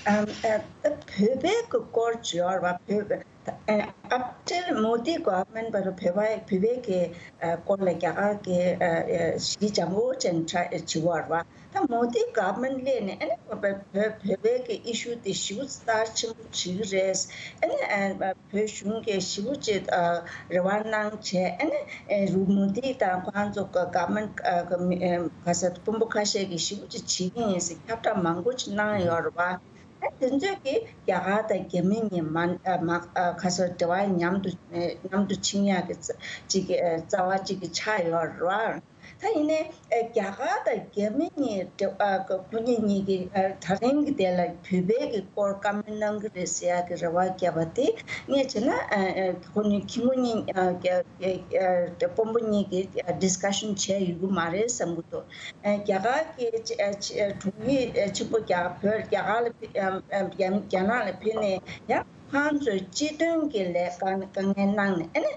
ཨམ་ཨ་ད་བོད་པའི་གི་སྐོར་བརྗོད་པ་བོད་པ་ཨ་after Modi government བར་བོད་པ་བོད་པའི་གི་ཨ་སྐོར་ལ་རྒྱ་གར་གི་ཨ་ཨ་ཞི་ལྕང་པོ་ཅན་ཁྲ་ཨ་བྱི་བར་བ་ད་Modi government སླེབས་ནས་ཨ་ནི་བོད་བོད་བོད་པའི་གི་issue དེ་ཞེ་པོ་རྩ་ཆེན་པོ་བྱེད་ཀྱི་རེད། ཨ་ནི་ཨ་བོད་གཞུང་གིས་ཞེ་པོ་ཅིག་ཨ་རེ་བ་གནང་བྱས་ཨ་ནི་ཨ་རུ་མོ་དི་དང་ཁོང་ཚོ་གི་government ཨ་གི་མི་ཨ་ག་ས་དཔོན་པོ་ཁ་ཤས་ཀྱིས་ཞེ་པོ་ཅིག་བྱེད་ཀྱི་ཡིན་ཟེར་ཁྱབ་བསྒྲགས་མང་པོ་ཅིག་གནང་ཡོད་རེད་བ། ཨ་དེ་ཚོས་ཀྱིས་རྒྱ་གར་དང་རྒྱ་མི་གཉིས་མ་ཨ་མ་ཨ་ག་ས་འབྲེལ་བ་མཉམ་དུ་ཨ་མཉམ་དུ་ཕྱིན་ཡག་གི་རྩ་ཅིག་གི་ཨ་རྩ་བ་ཅིག་གི་ཆགས་ཡོད་རེད་བ། ད་ཡིན་ནའི་ཨ་རྒྱ་གར་དང་རྒྱ་མི་གཉིས་འབྲེལ་ཨ་ཁོ་གཉིས་གཉིས་ཀྱིས་ཨ་ད་རིང་གི་དེ་ལ་བོད་པའི་གི་སྐོར་བཀའ་མོལ་གནང་གི་རེད་ཟེར་ཡག་གི་རེ་བ་བརྒྱབ་པ་དེ་ངས་བྱས་ན་ཨ་ཨ་ཁོ་གཉིས་ཁྱི་མོ་གཉིས་ཨ་རྒྱ་ཨ་ཨ་དཔོན་པོ་གཉིས་ཀྱིས་ཨ་discussion བྱས་ཡོད་གི་མ་རེད་བསམ་གི་འདུག་ཨ་རྒྱ་གར་གྱི་ཨ་ཨ་དྲུང་ཡིག་ཨ་ཆེན་པོ་རྒྱ་བོད་རྒྱ་གར་ལ་ཕེ་ཨ་ཨ་རྒྱ་རྒྱ་ནག་ལ་ཕེབས་ནས་ཡང་ཁོང་ཚོས་སྤྱི་དོན་གྱི་ལས་དཀའ་དཀའ་ངལ་གནང་ནས་ཨ་ནི་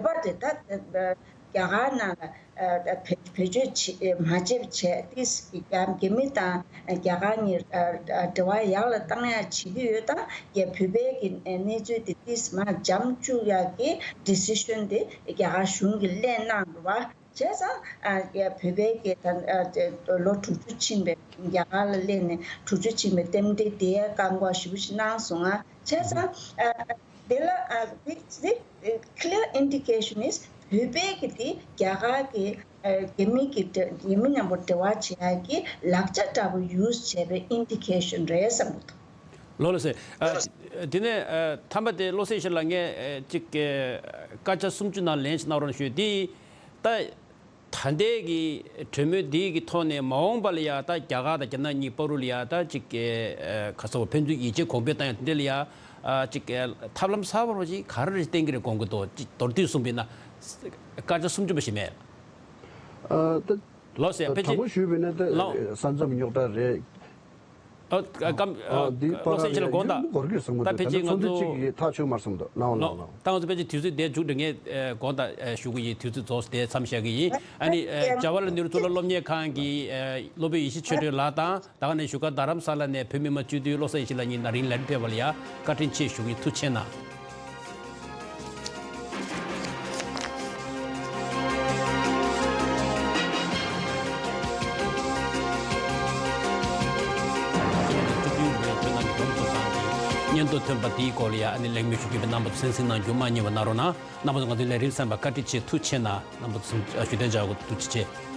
བོད་པ་དེ་ད་ཨ་རྒྱ་གར་ནང་ལ་ བེད་སྤྱོད་བྱེད་མ་བྱེད་བྱས་ཏིས་ཀྱི་རྒྱ་རྒྱ་མི་དང་རྒྱ་གར་གཉིས་འབྲེལ་བ་ཡག་ལ་བཏང་ཡག་བྱེད་ཀྱི་ཡོད་ད། རྒྱ་བོད་པའི་གི་གནས་ཚུལ་དེ་ཏིས་མ་འཇམ་བཅུག་ཡག་གི་ཌི་སི་ཤན་དེ་རྒྱ་གར་གཞུང་གིས་ལེན་གནང་འདུག་བ། བྱས་ཙང་ཨ་ཡ་བོད་པའི་གི་ད་ཨ་ལོ་དྲུག་ཅུ་ཕྱིན་པའི་རྒྱ་གར་ལ་སླེབས་ནས་དྲུག་ཅུ་ཕྱིན་པའི་རྟེན་འབྲེལ་དེ་བཀག་འགོག་ཞེ་པོ་ཞིག་གནང་སོང་ང་། བྱས་ཙང་ཨ་དེ་ལ་ཨ་big clear indication is བོད་པའི་གི་དེ་རྒྱ་གར་གི་ཨ་རྒྱ་མི་གི་འབྲེལ་རྒྱ་མི་མཉམ་པོ་འབྲེལ་བ་བྱེད་ཡག་གི་ལག་ཆ་འདྲ་པོ་ཡུ་སི་བྱས་པའི་ཨིན་ཌི་ཀེ་ཤན་རེད་བསམ་གི་འདུག་ལགས་སོ། ཨ་དེ་ནས་ཨ་ཐ་མ་དེ་བློ་གསལ་ཤེས་ལ་ངས་ཨ་ཅིག་ཨ་སྐར་ཆ་སུམ་ཅུ་ནང་ལན་ཞིག་གནང་རོགས་ཞུ། དེ་ད། ད་ལྟའི་གི་གྲོས་མོལ་འདིའི་གི་ཐོག་ནས་མ་འོངས་པ་ལ་ཡ་ད་རྒྱ་གར་དང་རྒྱ་ནག་གཉིས་བར་དུ་ལ་ཡ་ད་ཅིག་གི་ཨ་ག་ཚོད་ཕན་ཚུན་ཡིད་ཆེས་གོང་འཕེལ་བཏང་ཡ་དེ་འདྲ་ལ་ཡ་ཨ་ཅིག་གི་ཐབས་ལམ་གསར་པ་ཅིག་ག་རེ་རེ་བསྟན་གི་རེད་དགོངས་གི་འདུག་ཅིག་མདོར་བསྡུས་གསུངས་པ་ཡིན་ན་སྐར་ཆ་སུམ་ཅུ་པ་ཞིག་མེད། ཨ་ད་ལགས་སོ། ཡ་ཕལ་དྲང་ཆེར་པོ་ཞུས་པ་ཡིན་ན་ད་ལགས། ས་མཚམས་རྙོག་དྲ་རེད། ཨ་སྐམ་ཨ་འདི་བློ་གསལ་ཤེས་ལ་དགོངས་དག་འགོར་གི་བསམ་གི་ད་འདུག་ཕལ་ད་ཆེར་ང་ཚོ་ཚོད་ཚོད་ཅིག་གིས་ཐག་ཆོད་མ་སོང་འདུག་གནང་བ་གནང་གནང་། ད་ང་ཚོ་ཕལ་ཆེར་དུས་ཚོད་དེ་མཇུག་སྒྲིལ་ངས་ཨ་དགོངས་དག་ཨ་ཞུ་གི་ཡིན། དུས་ཚོད་རྫོགས་སོང་། དེ་མཚམས་བཞག་གི་ཡིན། ཨ་ནི་ཨ་རྒྱ་གར་ལ་ནེ་རུ་གཙུག་ལག་སློབ་གཉེར་ཁང་གི་ཨ་སློབ་དཔོན་ཡེ་ཤེས་ཆོས་སྒྲོན་ལགས་དང་ད་ག་ནས་བཞུགས་སྒར་རྡ་རམ་ས་ལ་ནས་བོད་མི་མང་སྤྱི་འཐུས་བློ་གསལ་ཡེ་ཤེས་ལགས་གཉིས་ན་རིང་ལན་ཕེབས་པ་ལ་ཡ་བཀའ་དྲིན་ཆེ་ཞུ་གི་ཡིན། ཐུགས་རྗེ་གནང་། སྤྱི་འཐུས་བོད་ནང་གི་བོད་མི་ཚོ་དང་གི་སྙན་ཐོ་ཐོན་པ་དེའི་སྐོར་ལ་ཡ་ཨ་ནི་གླེང་མོལ་ཞུ་རྒྱུ་ཡིན་པས། རྣམ་པ་ཚོ་གསན་གཟིགས་གནང་རྒྱུ་མ་བསྙེལ་བ་གནང་རོགས་གནང་། རྣམ་པ་ཚོ་ང་ཚོའི་ལས་རིམ་གསན་པར་བཀའ་དྲིན་ཆེ། ཐུགས་རྗེ་གནང་། རྣམ་པ་ཚོ་ཞུ་དོན་བྱ་དགོས། ཐུགས་རྗེ་ཆེ།